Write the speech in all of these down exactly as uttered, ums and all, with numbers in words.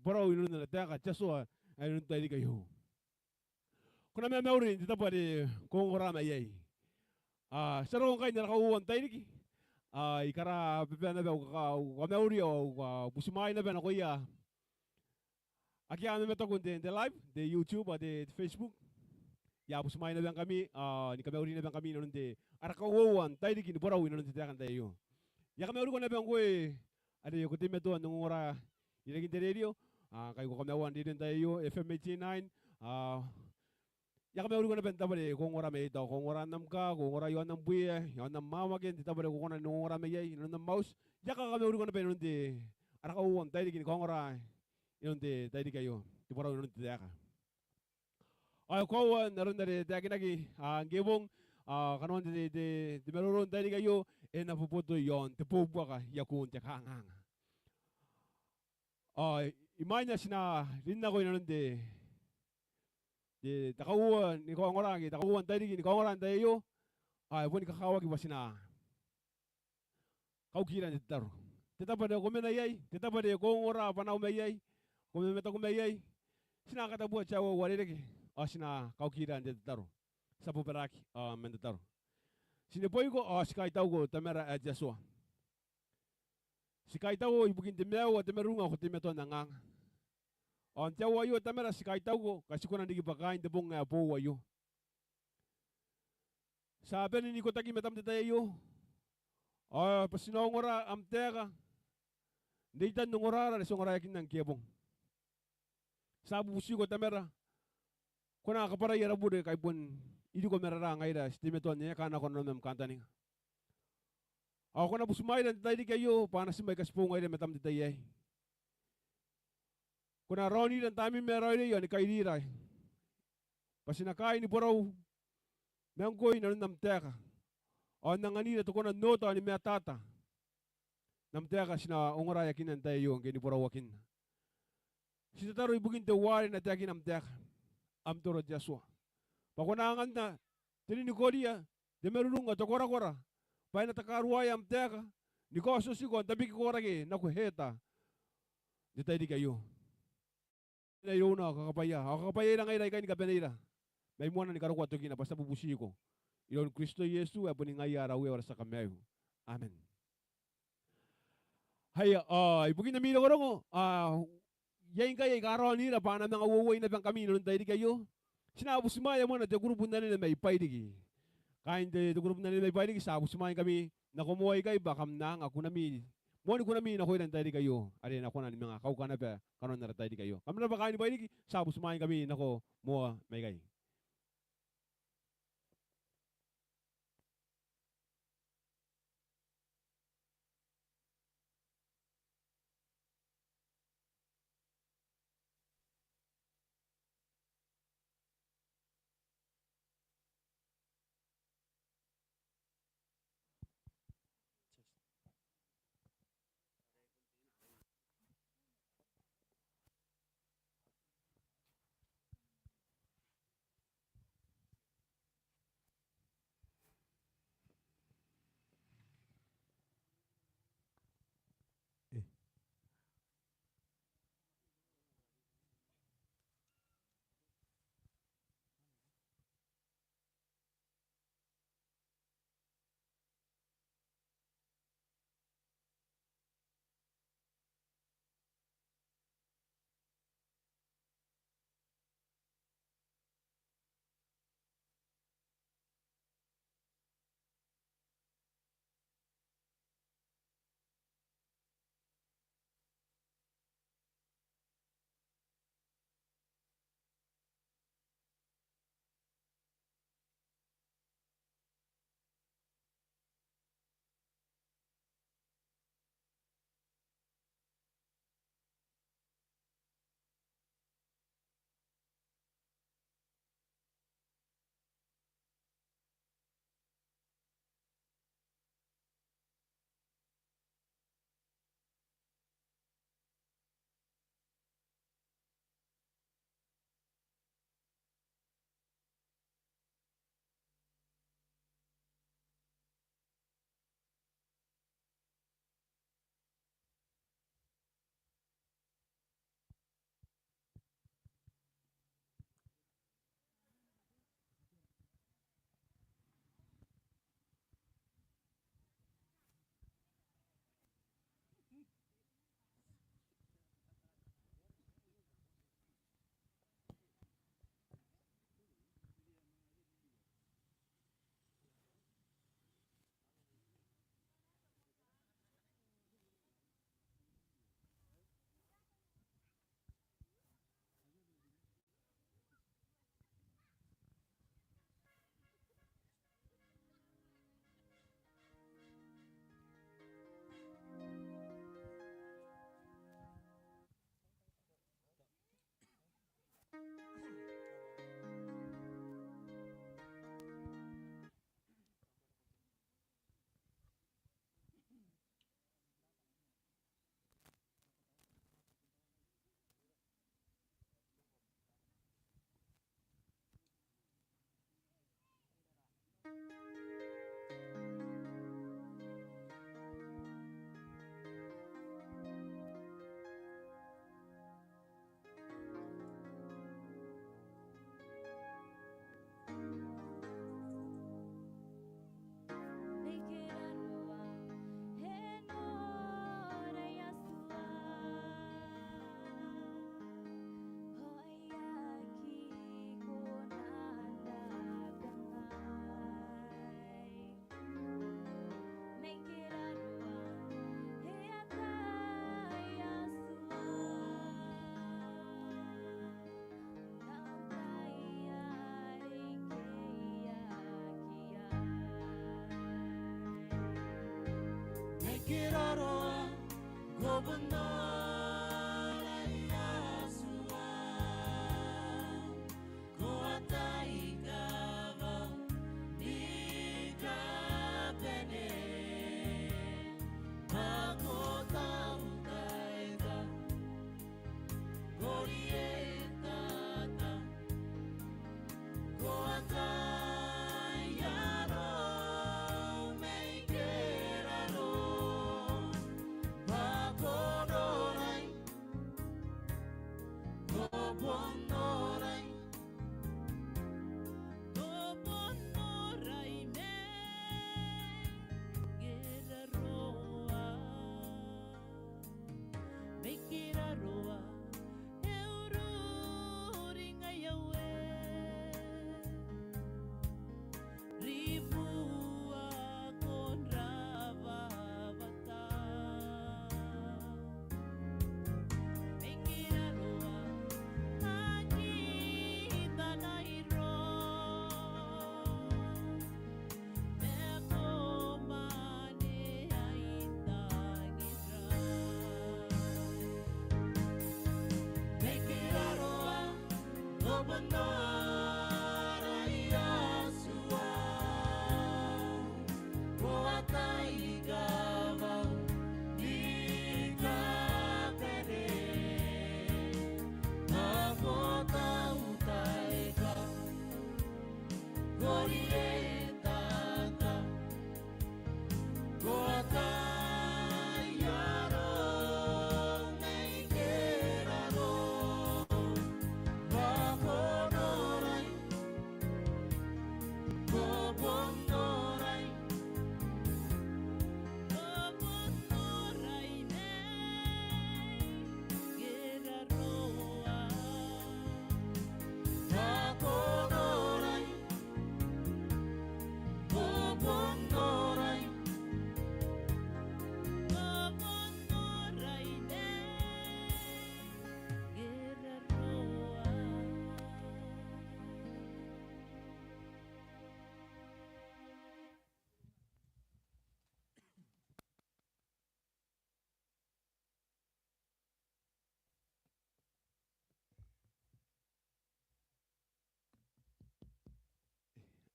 borau inanon ana taeka te Atua inanon te tairiki aio. Ko na mauri n te tabo are ko ongora mai iai. Ao ti a roko ngkai n ara kauoua n tairiki. Ao I karababaa naba au ka-, au kamauri ao au kabutimwaai naba nakoia ake a mamataku n te, te live, te YouTube ao te, te Facebook. I a butimwaai naba ngkami, ao ni kamauri naba ngkami inanon te, ara kauoua n tairiki ni borau inanon te taeka n tai aio. I a kamauriko naba ngkoe are ko teimatoa n ongora irarikin te radio, ao ngkai ko kamaua n radio n tai aio, F M eighty-nine, ao I a kamauriko naba n te tabo are ko ongora mai iai, tao ko ongora n am kaa, ko ongora i aon am bwia, i aon am amwamwake, n te tabo are ko kona n ongora mai iai, inanon am auti. I a kakamauriko naba inanon te, ara kauoua n tairiki ni kaongora inanon te tairiki aio, te borau inanon te taeka. Ao e koaua n aron are e taekinaki, ao ngke e bong, ao kanoan te, te, te maroro n tairiki aio, e na boboto i aon te boubuaka i akun te kanganga. Ao imwain ae ti na rin nako inanon te, te, te kauoua ni kaongora, te kauoua n tairiki ni kaongora n tai aio, ao e boni kakawaki bwa ti na kaukira n te tataro. Te tabo are ko mena iai, te tabo are ko ongora bwanaau mai iai, ko mamataku mai iai, ti na katabua te aua uarereke, ao ti na kaukira n te tataro. Ti a bobaraki, ao man tataro. Ti neboiko, ao ti kaitauko Tamara ae te Atua. Ti kaitauko ibukin te maiu ao te marurung ae ko teimatoa n anganga. Ao n te aua aio Tamara ti kaitauko, ngkai ti kona n riki bwa kaain te bong ae boou aio. Ti a bane n ikotaki i matam n te tai aio. Ao bwa ti na ongora am taeka, n reitan ongorara are ti ongoraeakinna ngke e bong. Ti a bubutiko Tamara, ko na kabwarai ara bure ngkai bon iriko ma raraa ngaira ae ti teimatoa n eka nako nanom am kantaninga. Ao ko na butimwaeira n te tairiki aio, bwa a na ti mai katibou ngaira i matam n te tai aei. Ko na raonira n Tamneim ae raoiroi ao ni kairira, bwa ti na kaai ni borau ma ngkoe inanon am taeka, ao n anganira te kona n oota ao ni matata n am taeka ae ti na ongoraeakinna n tai aio ngke ni borauakinna. Ti tataro ibukin teuare e na taekina am taeka, am toro te Atua, bwa ko na anganna te ninikoria, te marurung ao te korakora, bwa e na takaruaea am taeka ni kaotiotiko ao n tabekiko rake nako Heta n te tairiki aio. Irouna ao kakabwaia, ao kakabwaiaira ngaira aikai ni kabaneira mai moana ni karokoa tokina, bwa ti a bubutiko iroun Kristo Iesu ae boni ngaia ara Uea ao ara tia Kamaiu. Amen. Aia, ao ibukin ami rongorongo, ao iai ngkai aika raonira bwa a na manga uouai naba ngkami inanon te tairiki aio. Ti na butimwaea moa te kurubu n anene mai Bairiki. Kaain te, te kurubu n anene mai Bairiki, ti a butimwaingkami nako moa ikai bwa kam na anga kunami, moani kunami nakoira n te tairiki aio, are e na kona ni manga kauka naba kanoan ara tairiki aio. Kam rabwa kaain Bairiki, ti a butimwaingkami nako moa mai ikai.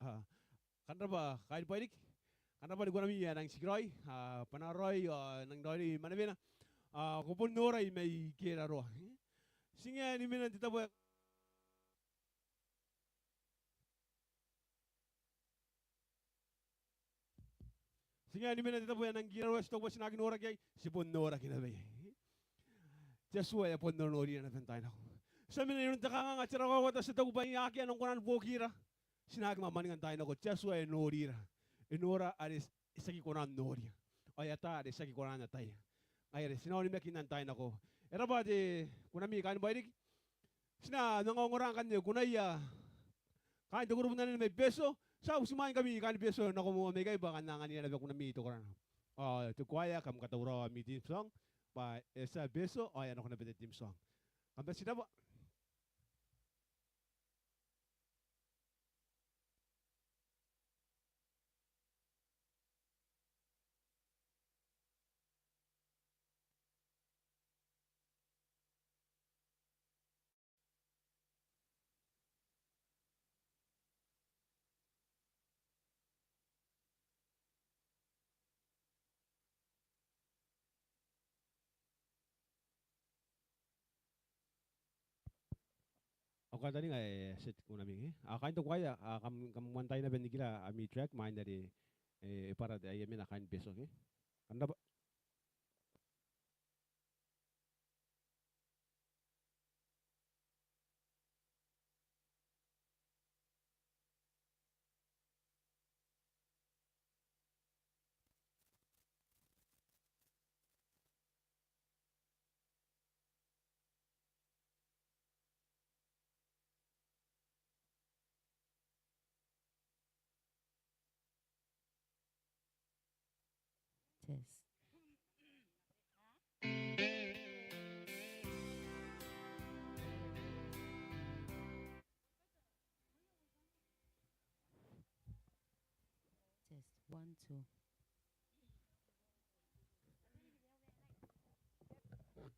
A, kam rabwa kaain Bairiki. Kam rabwa ni kunami ae nang tikiraoi, a, bwanaa raoi ao nang raoiroi manawena. A, ko bon norai mai Keraroa. Ti ngae ni mena n te tabo ae Ti ngae ni mena n te tabo ae nang Keraroa, ti taku bwa ti na aki noraki iai, ti bon noraki naba iai. Te Atua e a bon nonorira naba n taai nako. Ti a mena inanon te kanganga, te raoiroi, ti a taku bwa akea ae e nang kona ni buokira. Ti na aki mwamwaninga n taai nako, te Atua e norira. E nora are ti aki kona n noria. Ao e ataa are ti aki kona n ataia. Ngaia are ti na onimakinna n taai nako. E rabwa te kunami kaain Bairiki. Ti na manga ongora ngkanne kunaia kaain te kurubu n anene mai Betio. Ti a butimwaeingkami kaain Betio nako moa mai ikai bwa kam na anganira naba kunami te koraki. Ao te kuaea kam katauraoi ami theme song bwa e a tia Betio ao e a nako naba te theme song. Kam bati n rabwa. Au kantaninga ae e a tia te Unaming, e? A kaain te kuaea, a kam, kam uantai naba n nikira ami track, imwain are, e, e bwara te, aia mena kaain Betio, e? Kam rabwa. Test. Test, one, two. Test.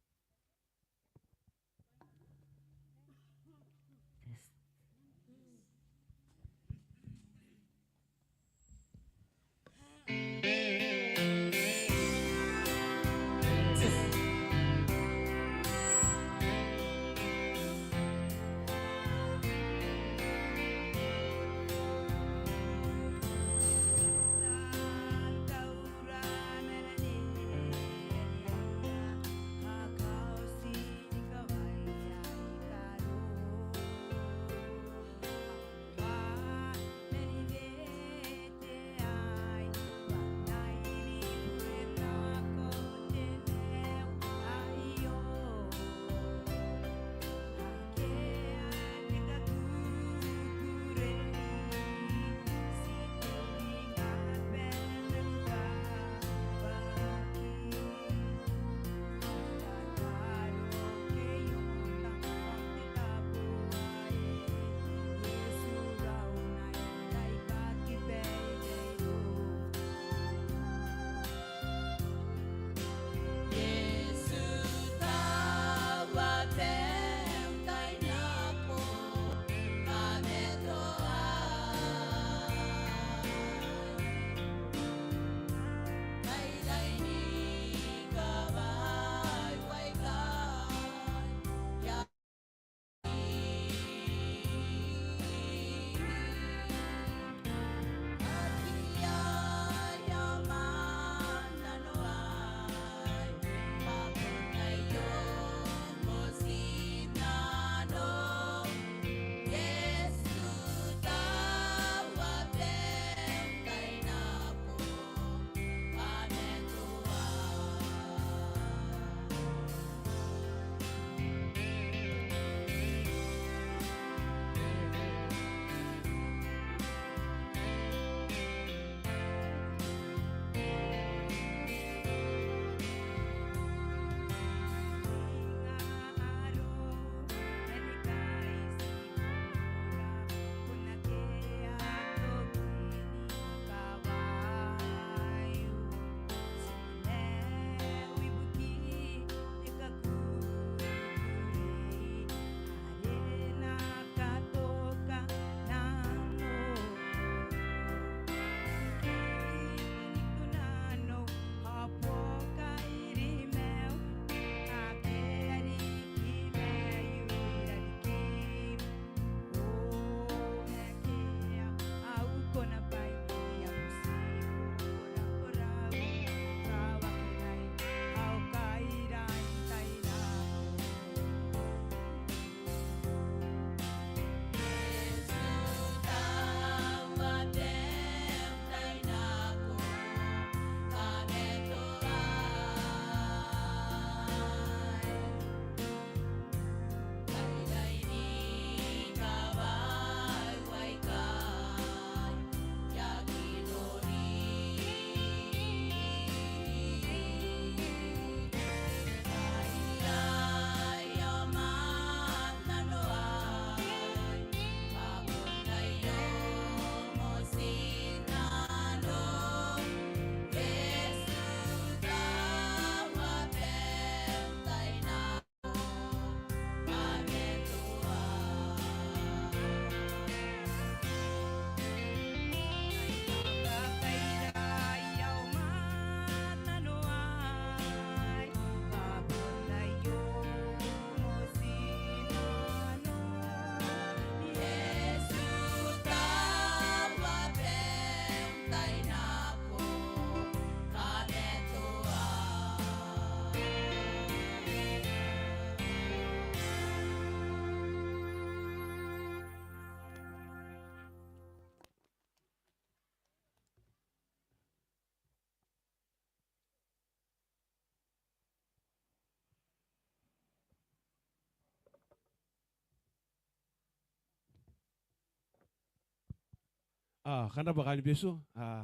A, kam rabwa kaain Betio, a,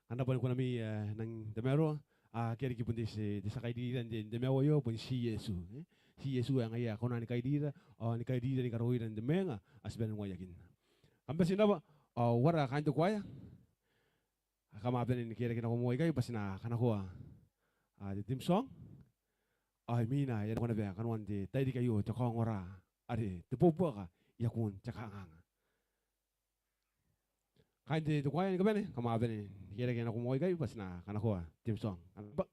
kam rabwa ni kunami, e, n nang tamaroa, a, ke riki bon te, te tia kairira n te, n te maiu aio, bon ti Iesu, e. Ti Iesu ae ngaia ae kona ni kairira, ao ni kairira ni karokoira n te mwenga ae ti bane n uaiakinna. Kam bati n rabwa, ao uara kaain te kuaea, kam a bane ni kerake nako moa ikai, bwa ti na kanakoa, a, te theme song. Ao imwina, e a nako naba kanoan te tairiki aio, te kaongora are te bobuaka i akun te kanganga. Kaain te, te kuaea ni kabane, kam a bane ni kerake nako moa ikai, bwa ti na kanakoa te theme song. Kam rabwa.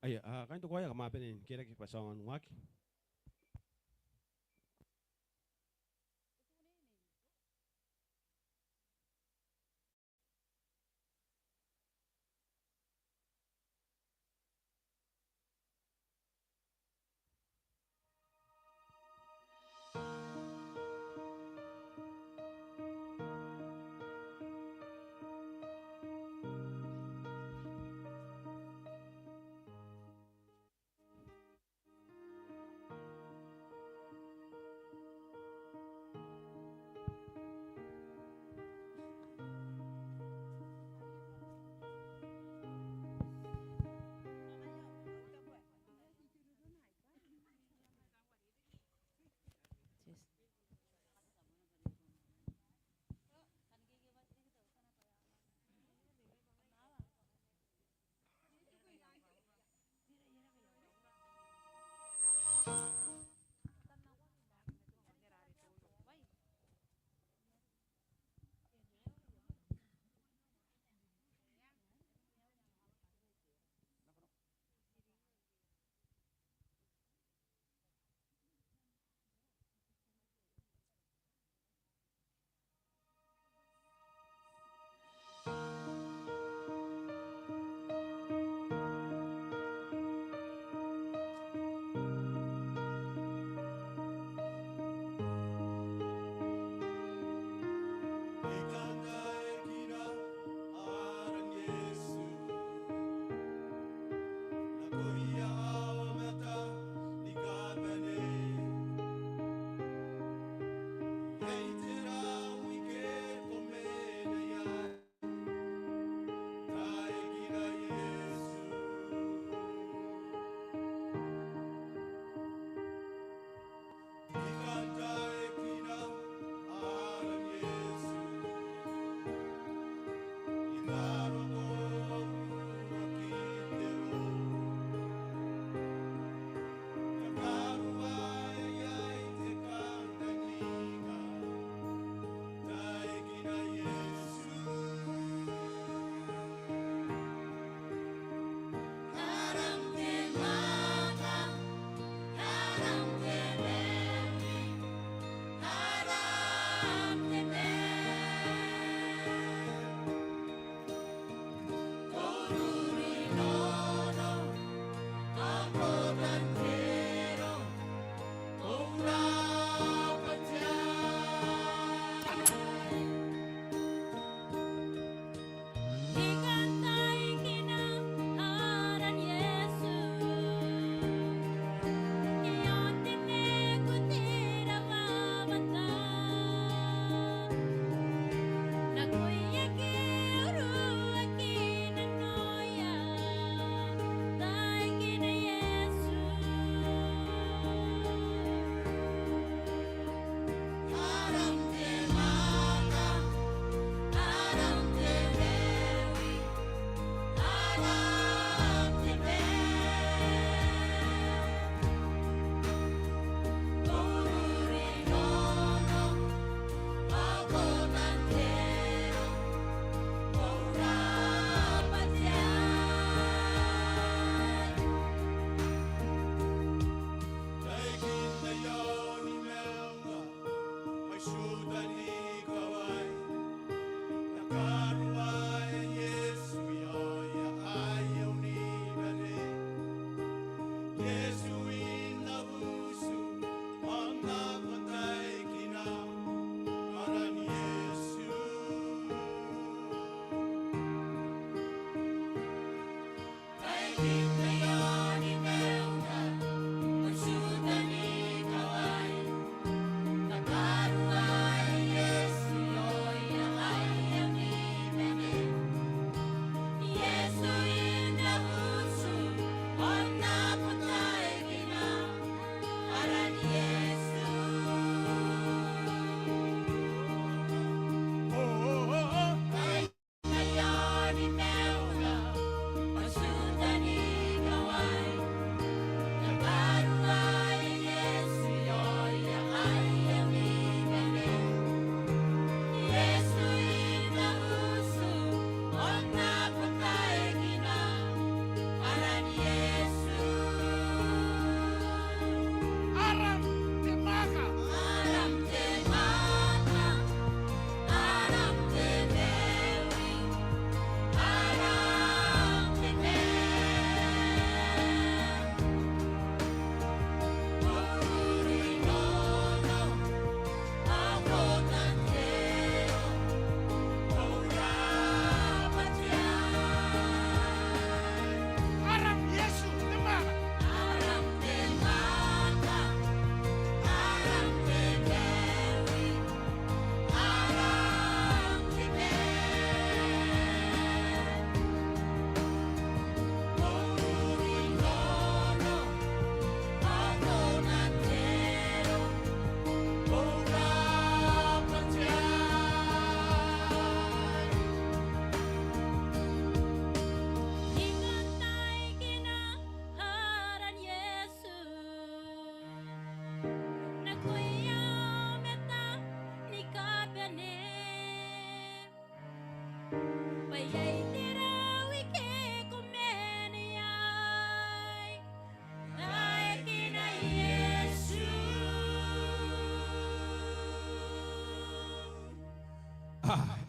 Aia, a, kaain te kuaea, kam a bane ni kerake bwa ti aonga n waaki.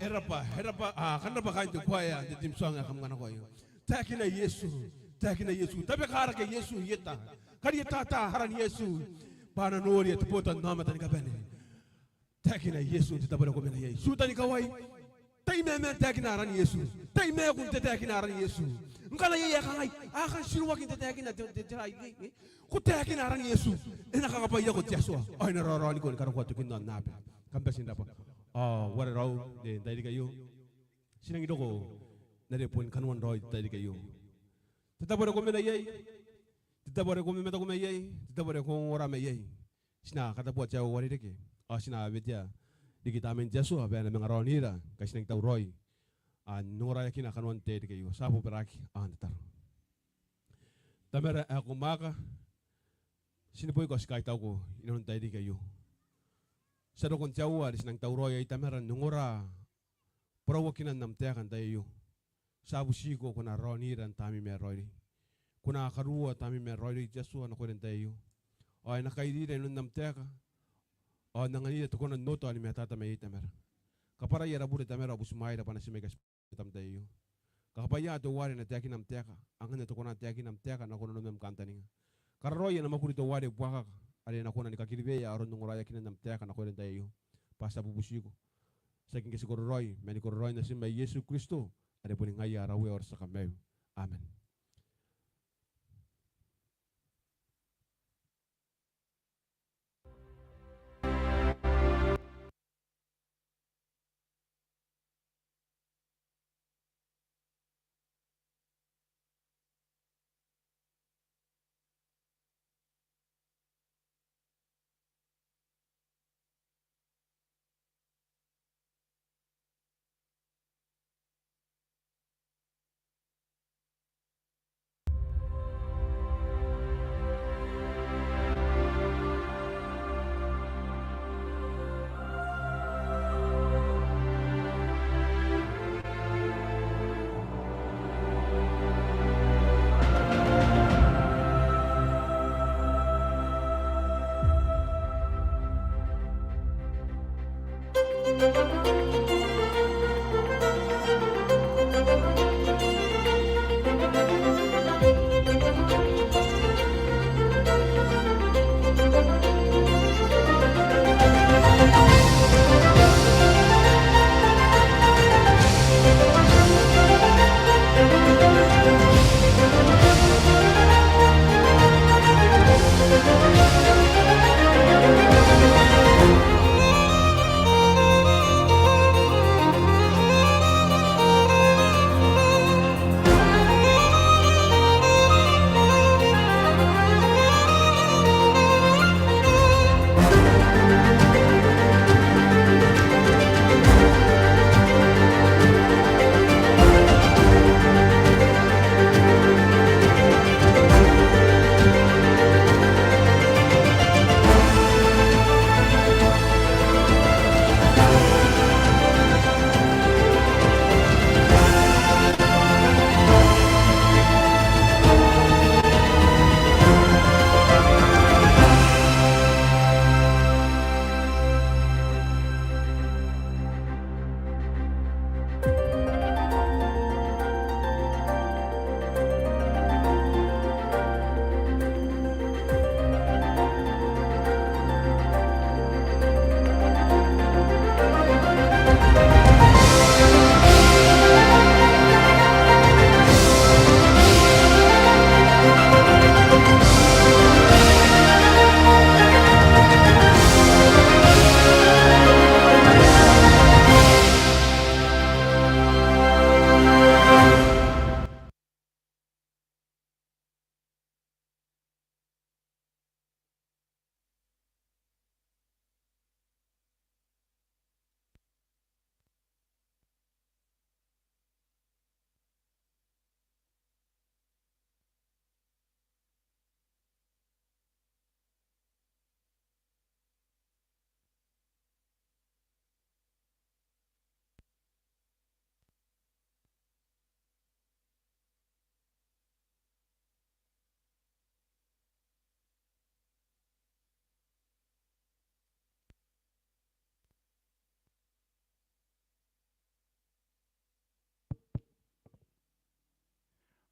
E rabwa, e rabwa, a, kam rabwa kaain te kuaea n te theme song ae kam kanakoa aio. Taekina Iesu, taekina Iesu, tabeka rake Iesu i eta. Karietata aran Iesu, bwa a na noria te botannaomata ni kabane. Taekina Iesu n te tabo are ko mena iai. Tutan ikawai, tai mamaa n taekina aran Iesu. Tai maaku n tataekina aran Iesu. Ngkana iai ae kangai, a kan tiroaki n tataekina te, te, te rai, e, e. Ko taekina aran Iesu, e na kakabwaiako te Atua ao e na raoraoniko ni karokoa tokin aonnaba. Kam bati n rabwa. Ao uara raou n te tairiki aio, ti nangi roko n are bon kanoan raoi te tairiki aio. Te tabo are ko mena iai, te tabo are ko mamataku mai iai, te tabo are ko ongora mai iai, ti na katabua te aoa uarereke ao ti na wetea riki Tamnein te Atua bwa e na manga raonira ngkai ti nangi tauraoi n ongoraeakina kanoan te tairiki aio. Ti a bobaraaki ao n tataro. Tamara ae ko mwaaka, ti neboiko ao ti kaitauko inanon te tairiki aio. Ti a roko n te aoa are ti nangi tauraoi iai Tamara n ongora borauakinan am taeka n te tai aio. Ti a butiko ko na raonira n Tamneim ae raoiroi. Ko na karuoa Tamneim ae raoiroi te Atua nakoira n te tai aio. Ao e na kairira inanon am taeka ao n anganira te kona n oota ao ni matata mai iai Tamara. Kabwarai ara bure Tamara ao butimwaeira bwa a na ti mai katimwaitam n te tai aio. Kakabwaia teuare e na taekina am taeka, anganna te kona n taekina am taeka nako nanom am kantaninga. Kararoai ana mwakuri teuare buakaka are e na kona ni kakiriwea aron ongoraeakinan am taeka nakoira n te tai aio. Bwa ti a bubutiko, ti aki ngke ti kororaoi ma ni kororaoin Natim ae Iesu Kristo are boni ngaia ara Uea ao ara tia Kamaiu. Amen.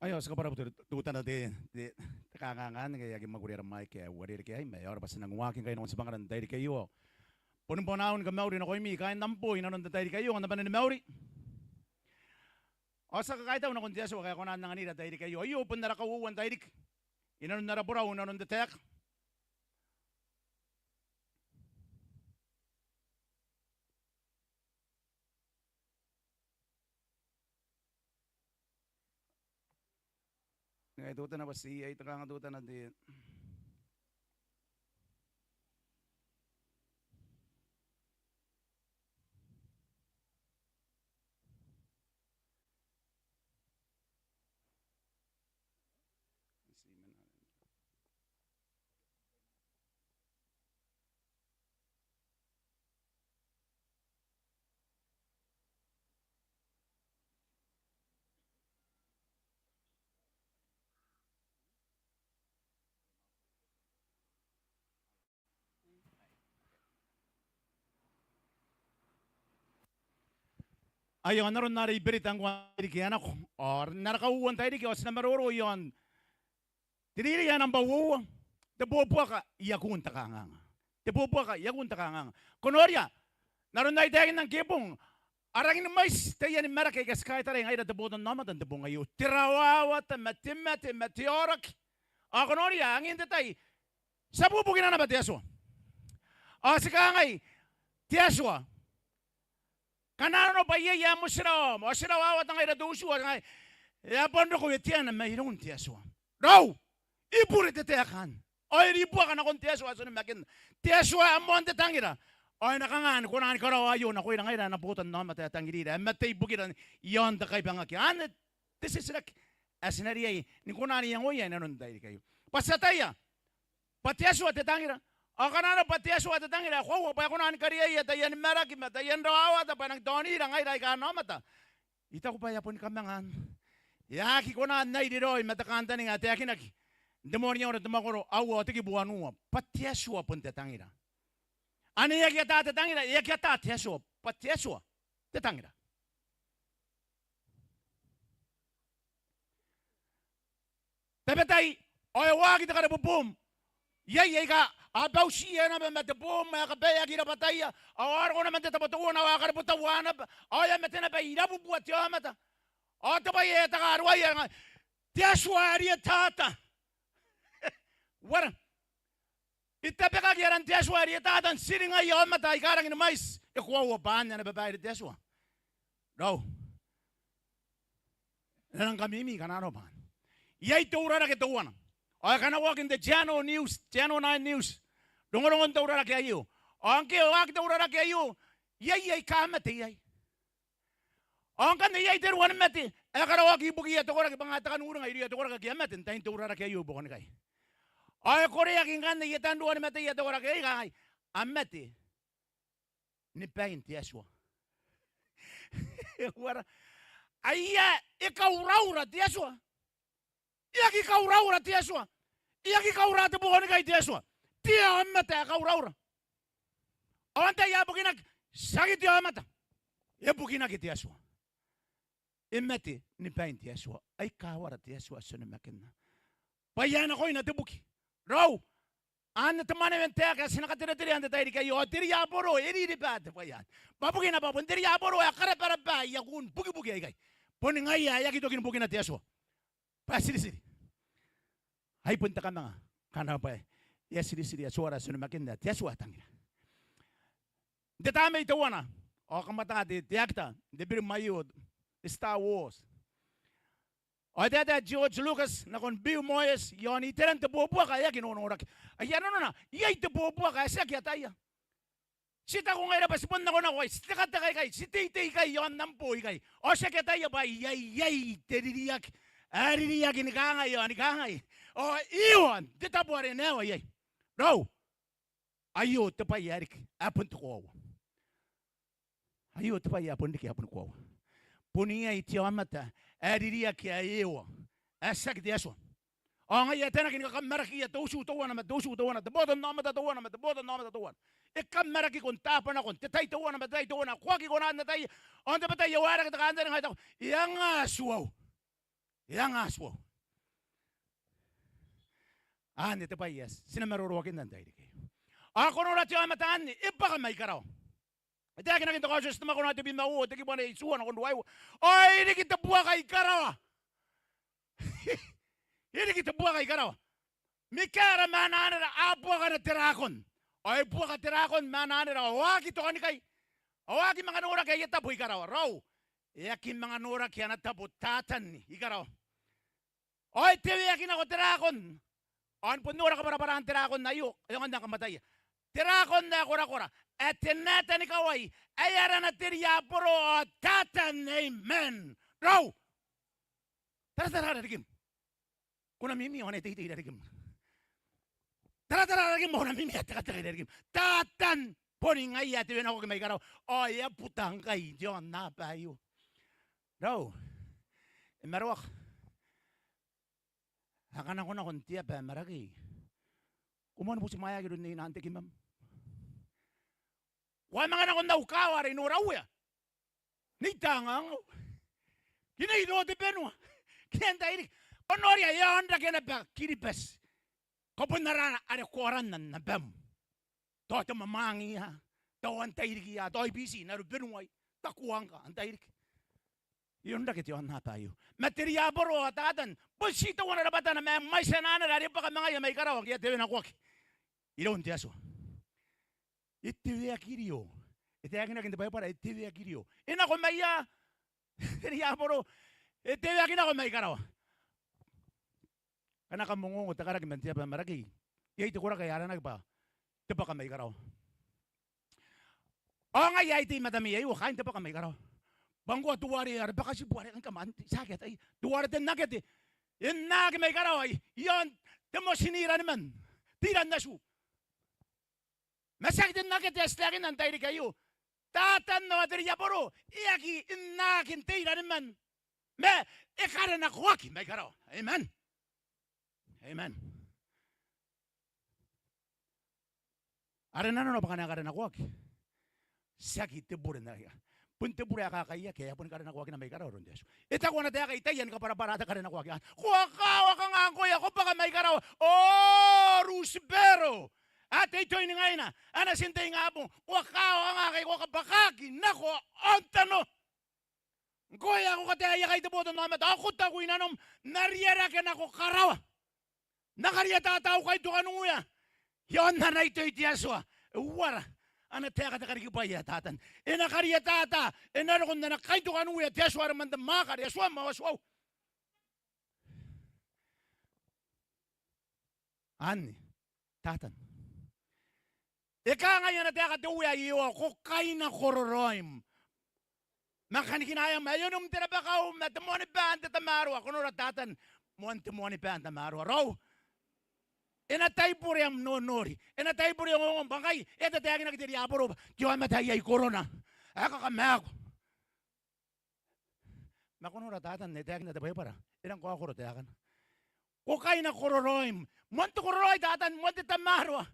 Aio, ti kabwara bwa teutana te, te, te kanganga anne ngkai e aki mwakuri ara mike ae uarereke iai, ma e aera bwa ti nang waaki ngkai nakon tibwangara n te tairiki aio. Boni bwanaau ni kamauri nakoimi kaain Nambo inanon te tairiki aio, kam na bane ni mauri. Ao ti a kakaitau nakon te Atua ae e kona n anganira te tairiki aio. Aio bon ara kauoua n tairiki inanon ara borau inanon te taeka. Ngaia teutana bwa ti iai te kanga teutana te Aio n aron are I berita ngkoa n te tairiki ae nako. Ao n ara kauoua n tairiki ao ti na maroro iaon te reirei ae nambwa uoua. Te buabuaka i akun te kanganga. Te buabuaka i akun te kanganga. Ko noria, n aron ae I taekinna ngke bong, a rangi ni mwaiti taiani maraki aika ti kaitarai ngaira te botannaomata n te bong aio. Te rawawata ma te mate ma te aoraki. Ao ko noria, angin te tai ti a bubukinna naba te Atua. Ao ti kangai, te Atua, kanga nanona bwa iai ae motirawa ao ti rawawata ngaira te utu ao ti kangai, e a bon roko weteana mairoun te Atua. Raou, e bure te taeka anne. Ao e ribuaka nakon te Atua ae ti onimakinna. Te Atua ae moan te tangira. Ao e na kanga ni kona ni karaoa aio nakoira ngaira ana botannaomata ae tangirira, ae mate ibukira iaon te kaibangaki. Anne te titiraki ae ti na riai ni kona n iangoia inanon te tairiki aio. Bwa ti ataia bwa te Atua te tangira. Ao kanga nanona bwa te Atua te tangira, e koaua bwa e kona ni kariaia taiani maraki ma taiani rawawata bwa e nang taonira ngaira aika ana aomata. I taku bwa e a boni kamanga anne. E aki kona n airi raoi ma te kantaninga ae taekinaki n te moan iango n te mwakoro aua ao te kibu wanua, bwa te Atua bon te tangira. Ane e aki ata te tangira, e aki ata te Atua, bwa te Atua te tangira. Tabetai ao e waaki te karebwe boom. Iai aika a bauti naba ma te boom ae kabaeaki rabwataia, ao a roko naba n te tabo teuana ao a karebwetaua naba, ao e a mate naba irabubua te aomata. Ao te bwai ae e takarua iai, te Atua ae rietata. Uara, e tabekaki aran te Atua ae rietata n tiringaia aomata aika rangi ni mwaiti. E koaua bwa anne ana babaire te Atua. Raou, e nang kamimi kanga nanona bwa anne. Iai te ura rake teuana ao e kanakoaki n te Channel News, Channel Nine News, rongorongon te ura rake aio. Ao ngke e waaki te ura rake aio, iai aika a mate iai. Ao ngkanne iai te rua ni mate ae karaoaki ibukiia te koraki, bwa ngaia te kanuringa irouia te koraki ake a mate n tain te ura rake aio i buakonikai. Ao e koreaki ngkanne aia tanrua ni mateia te koraki aei, kangai, a mate ni bain te Atua. Uara, aia, e kauraura te Atua. E aki kauraura te Atua. E aki kaura te buakonikai te Atua. Te aomata ae kauraura. Ao antai ae bukinaki? Tiaki te aomata. E bukinaki te Atua. E mate ni bain te Atua. Ai kawara te Atua ae ti onimakinna bwa e a nakoina te buki. Raou, anne te mwaneaba n taeka ae ti na katereterea n te tairiki aio. Ao te riaboro e ririba te bwai anne. Bwa bukina bwa bon te riaboro ae karabaraba i akun bukibuki aikai. Boni ngaia ae aki toki ni bukina te Atua. Bwa e tiritiri. Ai bon te kamanga kanga bwa e a tiritiri Atuara ae ti onimakinna, te Atua ae tangira. N te tamnei teuana ao kam ata te, te actor n te birim aio, Star Wars. Ao e taetae George Lucas nakon Bill Moyers iaon iteran te buabuaka ae aki nonoraki. Aia nanona, iai te buabuaka ae ti aki ataia. Ti taku ngaira bwa ti bon nakonako ikai, ti tekateka ikai, ti teitei ikai iaon am boo ikai. Ao ti aki ataia bwa iai, iai te ririaki ae ririaki ni kangai ao ni kangai. Ao e ua n te tabo are e na ewa iai. Raou, aio te bwai ae riki ae bon te koaua. Aio te bwai ae bon riki ae bon koaua. Bon iai te aomata ae ririaki ae ewa, ae tiaki te Atua. Ao ngaia e taenaki ni kakamarakiia te utu teuana ma te utu teuana, te botannaomata teuana ma te botannaomata teuana. E kamarakiko n taabo nako n te tai teuana ma te tai teuana. Ko aki kona n ataia. Ao n tabetai e uarereke te kantaninga ae taku, e anga Atuau? E anga tuau. Anne te bwai ae ti na maroroakinna n tairiki aio. Ao ko nora te aomata anne, e bwaka mai karawa. E taekinaki n te Kaotioti te mwakoro ae tebwi ma uoua, te kibu ae itiua nakon ruaiwa. Ao e riki te buaka i karawa. E riki te buaka i karawa. Mikaera ma ana anera a buakana te rakon. Ao e buaka te rakon ma ana anera, ao a aki tokanikai. Ao a aki manga noraki aia tabo i karawa. Raou, e aki manga noraki ana tabo Tatan i karawa. Ao e teweaki nako te rakon. Ao ni bon nora kabwarabwaraan te rakon aio, e aonga n aki kamataia. Te rakon ae korakora, ae te naetanikawai, ae arana te riaboro ao Tatan, amen. Raou, taratara rarikim. Ko na mimi ao N na teitei rarikim. Taratara rarikim ao ko na mimi ao tekateka i rarikim. Tatan boni ngaia ae te wenakoaki mai karawa. Ao e a buta ngkai n te aonnaba aio. Raou, e maroaka. A kanakonako n te aba ae Marakei, ko moan butimwaeaki iroun Nei Nantekimam. Ko a manga nako n au kaawa are I nora uea, Nei Tangangau, ke Nei Rotebenua, ke n tairiki. Ko noria, e a onrake naba Kiribati. Ko bon arana are ko aranna n abam. Tao te Mwamwangi ia, tao Antairiki ia, tao I-Biti n arobenuai, tao Kuangka, Antairiki. E onrake te aonnaba aio. Ma te riaboro ao Tatan, bon ti teuana rabwatana ma e mwaiti ana anera are e bwaka ma ngaia mai karawa ngke e a te wenakoaki iroun te Atua. E teweaki irio. E taekinaki n te Baibara, e teweaki irio. E nako mai ia te riaboro, e teweaki nako mai karawa. Ngkana kam ongongo te karaki man te aba ae Marakei, iai te koraki ae aranaki bwa te bwaka mai karawa. Ao ngaia ae I tei i matami aio, kaain te bwaka mai karawa. Bwa ngkoa teuare ara bakatibu are ngkana man tiaki ataia, teuare te nakete e na aki mai karawa i aon te motin iraniman, te iran atiu. Ma tiaki te nakete ae ti taekinna n tairiki aio. Tatan ao te riaboro e aki inaki n te iraniman, ma e karenakoaki mai karawa. Amen. Amen. Are nanona bwa ngkana e karenakoaki, tiaki te bure n aia, bon te bure ae kakaiaki ae e a boni karenakoakina mai karawa iroun te Atua. E taku ana taeka Itaia ni kabwarabwara te karenakoaki. Ko a kawaka nga ngkoe ae ko bwaka mai karawa, O Rusibero, a teitei ni ngaina, a natin te ingabong. Ko a kawaka nga ngkai ko kabwakaki nako aontano. Ngkoe ae ko kataia aia kai te botannaomata, ao ko taku i nanom, N na riarake nako karawa, N na kariatata au kaintokanuea i aon ana itoi te Atua. E uara ana taeka te karikibwai ae Tatan? E na kariatata, e na roko n ana kaintokanuea te Atua are man te mwaaka are Atuam ao Atuau. Anne Tatan. E kangai ana taeka te Uea ae Iehova, ko kaina kororaoim ma kanikinaeam, ae onim te rabakau ma te moanibaa n te tamaroa. Ko nora Tatan, moan te moanibaa n tamaroa. Raou, e na taibore am nonori, e na taibore ongongom, bwa ngkai e a tataekinaki te riaboro bwa te aomata ae iai korona ae kakamaaku. Ma ko nora Tatan, e taekinna te Baibara, e rang kaokoro taekana. Ko kaina kororaoim. Moan te kororaoi Tatan, moan te tamaroa.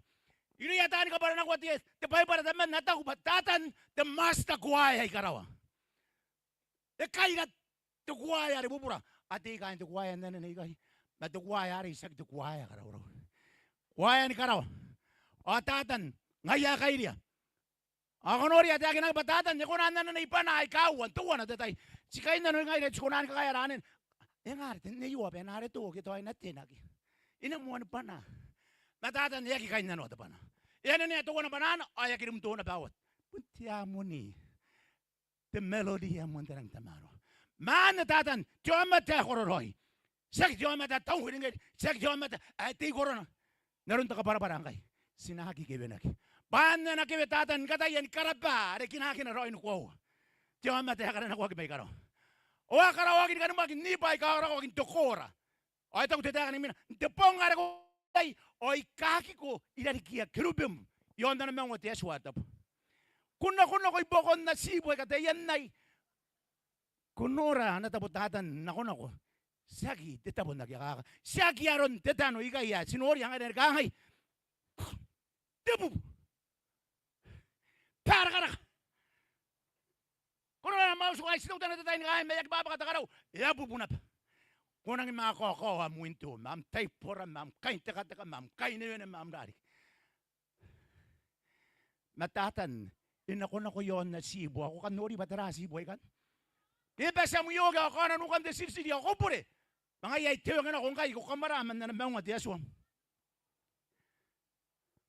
Irouia taani kabwaranakoa te, te Baibara temanna a taku bwa Tatan te master kuaea i karawa. E kaira te kuaea are bubura. A tei kaain te kuaea n anene ikai, ma te kuaea arei tiaki te kuaea ae karaurau. Kuaea ni karawa. Ao Tatan ngaia ae kairia. Ao ko noria e taekinaki bwa Tatan e kona n anene i bwana aika uoua n teuana te tai. Ti kainnanoi ngaira, ti kona ni kakaea ara anene. E nga are te neiua bwa e na are toko ke tao e na tenaki, e na moani bwana. Ma Tatan e aki kainnanoa te bwana. E anenea teuana bwanaana ao e aki rim teuana bwa aua, bon te amoni, te melody ae moan te rangi n tamaroa. Ma anne Tatan, te aomata ae kororaoi. Tiaki te aomata ae tau n iringeri, tiaki te aomata ae tei korona. N aron te kabwarabwara ngkai, ti na aki kewenaki. Bwa anne ana kewe Tatan ni kataia ni karabwa are kinakina raoi ni koaua. Te aomata ae karenakoaki mai karawa. Ao a karaoaki ni kanimwaki n iba aika karaoaki n te koora. Ao e taku te taeka ni mwiina, n te bong are ko iai ao I kakiko i rarikia kerubim i aon ana maunga te Atua ae tabu. Ko nakonako i buakon atibu aika taian ai. Ko nora ana tabo Tatan nakonako. Tiaki te tabo n aki akaka. Tiaki aron te tano ikai ae ti noria ngaira ni kangai, te bubu, barakaraka. Ko nora ana mauti ngkai, ti teutana te tai ni kangai ma e aki bwabwaka te karau, e a bubu naba. Ko nangi makaokao am winto, ma am taibora, ma am kaintekateka, ma am kainewene, ma am rariki. Ma Tatan e nakonako i aon atibu, ao ko kan nori bwa tera atibu aikai? E bati am ioki ao ko a nukam te tiritiri ao ko bure. Ma ngaia ae te wene nako ngkai ko kamwara man ana maunga te Atua.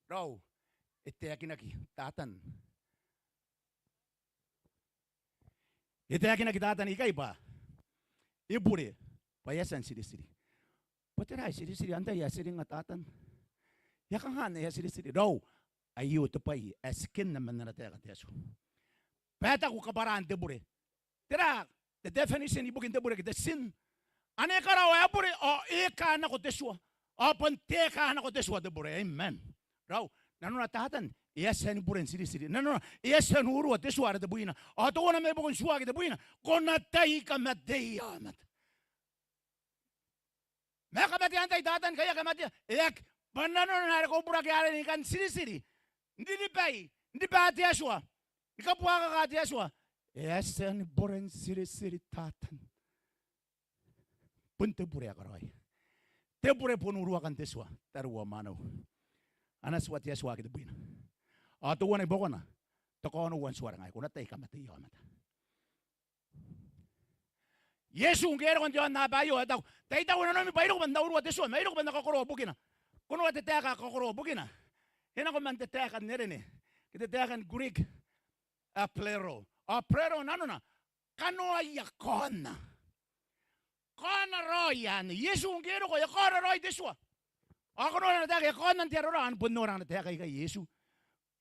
Raou, e taekinaki Tatan. E taekinaki Tatan ikai bwa e bure bwa e a tia n tiritiri. Bwa tera ae tiritiri? Antai ae tiringa Tatan? E a kanga ae e a tiritiri? Raou, aio te bwai ae ti kenna man ana taeka te Atua. Bwa e taku kabwaraan te bure. Tera te definition ibukin te bure? Ke te sin. Ane karawa ae bure ao e kanako te tua. Ao bon te kanako te tua te bure. Amen. Raou, nanona Tatan e a tia ni bure n tiritiri. Nanona e a tia n urua te tua are tebwina. Ao teuana mai buakon tuaaki tebwina, ko na tai kamateia aomata. Ma e kamatea antai Tatan? Kai e kamatea? E aki. Bwa nanona are ko burake arei ni kan tiritiri, n riribai, n riba te Atua, ni kabuakaka te Atua. E a tia ni bure n tiritiri Tatan. Bon te bure ae karaoia. Te bure bon uruakan te tua, tariu ao mwaneu. Ana tua te Atua ake tebwina. Ao teuana i buakona, te kaonoua n tua are ngaia, ko na tai kamateia aomata. Iesu ngke e roko n te aonnaba aio e taku, tai taku nanomi bwa I roko bwa N na urua te tua, ma I roko bwa N na kakoroa bukina. Ko noora te taeka kakoroa bukina. E nako man te taeka n Erene ke te taeka n Greek ae pleroo. Ao pleroo nanona kanoaia, kaona. Kaona raoi anne. Iesu ngke e roko e kaona raoi te tua. Ao ko noora ana taeka, e kaona n te aro ra, ao bon noora ana taeka ikai Iesu.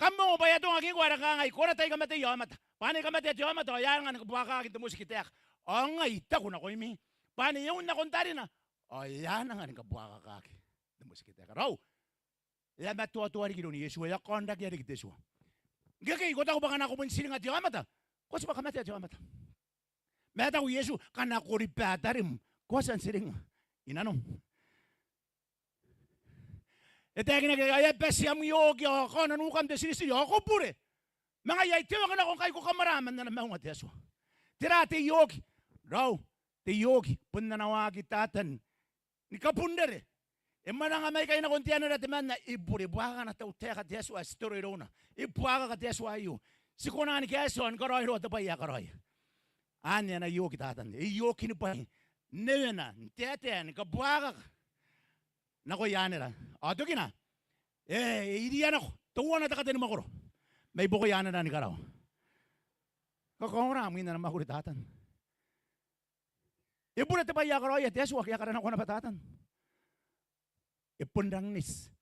Kam ongo bwa e atongaki ngkoa are kangai, ko na tai kamateia aomata. Bwa ane e kamatea te aomata ao e a anga ni kabuakakaki n te motikitaeka. Ao ngai I taku nakoimi bwa ane e un nakon tarina ao e a anga ni kabuakakaki n te motikitaeka. Raou, e a matoatoa riki iroun Iesu, e a kaonrakea riki te tua. Ngkekei ko taku bwa ngkana ko bon tiringa te aomata, ko tibwa kamatea te aomata. Ma e taku Iesu, ngkana ko riba tarim, ko a tia n tiringa i nanom. E taekinaki, ao e a bati am ioki ao ko a na nukam te tiritiri ao ko bure. Ma ngaia ae te wene nako ngkai ko kamwara man ana maunga te Atua. Tera te ioki? Raou, te ioki bon ana waaki Tatan ni kabunrere. E mwananga mai ikai nakon te anera temanna, e bure, buakaka ana tautaeka te Atua ae ti toro irouna. E buakaka te Atua aio. Ti kona ni kaeti ao ni karaoiroa te bwai ae karaoia. Anne ana ioki Tatan. E ioki ni bwai, newena, n taetae, ni kabuakaka nakoia anera. Ao tokina e, e iria nako teuana te katenimwakoro mai buakoia anera ni karawa. Kakaongora mwin ana mwakuri Tatan. E bure te bwai ae karaoia te Atua ke e a kara nako naba Tatan. E bon rangi n eti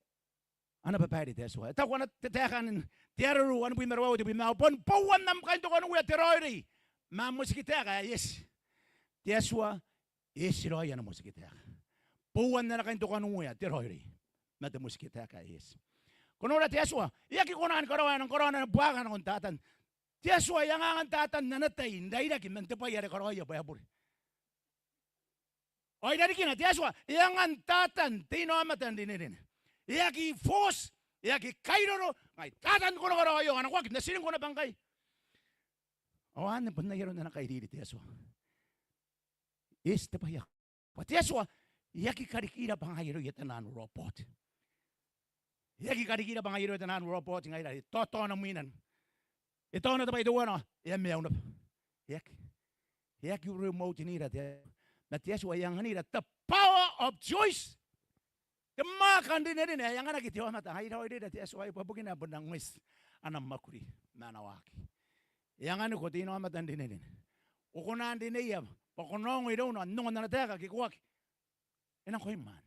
ana babaire te Atua. E taku ana te taeka n te Aroro wanibwi ma ruaiwa, tebwi ma aua, bon bouan am kaintokanuea te raoiroi ma am motikitaeka ae eti. Te Atua e eti raoi ana motikitaeka. Bouan ana kaintokanuea te raoiroi ma te motikitaeka ae eti. Ko nora te Atua, e aki kona ni karaoa ae e nang karaoa n ana buakaka nakon Tatan. Te Atua e anganga Tatan n ana tai n rairaki man te bwai are karaoia bwa e bure. Ao i rarikina te Atua e angan Tatan te inaomata n rinerine. E aki force, e aki kairoro, ngai Tatan ko na karaoa aio, a nako aki, N na tiringko naba ngkai. Ao anne bon ai aron ana kairiri te Atua. E eti te bwai ae bwa te Atua e aki karikira bwa ngaia irouia taian robot. E aki karikira bwa ngaia irouia taian robot ngaira are e taotaona mwinan. E taona te bwai teuana ao e a maiu naba. E aki. E aki remote-nira te Atua. Ma te Atua e anganira te power of choice. Te mwaaka n rinerine ae anganaki te aomata. Ai raoiroi te Atua ae bwa bukina ae bon nang eti ana mwakuri ma ana waaki. E anganiko te inaomata n rinerine. Ko kona n rineia bwa ko na ongo irouna n ongo n ana taeka ke ko aki. E nako imwain.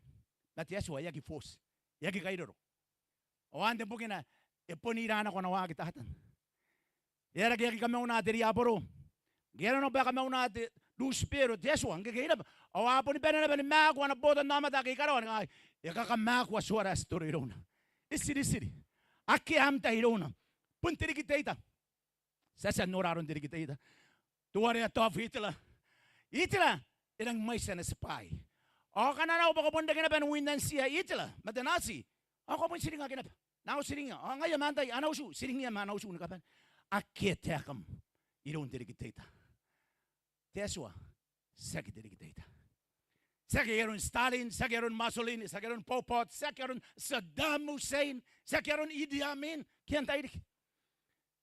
Ma te Atua e aki force, e aki kairoro. Ao anne bukina e bon ira nako ana waaki Tatan. E aera ngke e aki kamauna te riaboro, ngke e aera naba ae kamauna te Lusipero, te Atua ngkekei naba. Ao a boni bane naba ni maaku ana botannaomata ake i karawa ni kangai, e kakamaaku Atuara ae ti toro irouna. E tiritiri. Akea am tai irouna. Bon te rikiteita. Ti a tia n nora aron te rikiteita. Teuare Adolf Hitler. Hitler e rangi mwaiti ana spy. Ao ngkana arona bwa ko bon reke naba ni winantia Hitler ma te Nazi, ao ko bon tiringaki naba. N na tiringia. Ao ngaia ma antai? Ana utu. Tiringia ma ana utu ni kabane. Akea taekam iroun te rikiteita. Te Atua tiaki te rikiteita. Tiaki aron Stalin, tiaki aron Mussolini, tiaki aron Pol Pot, tiaki aron Saddam Hussein, tiaki aron Idi Amin, ke antai riki.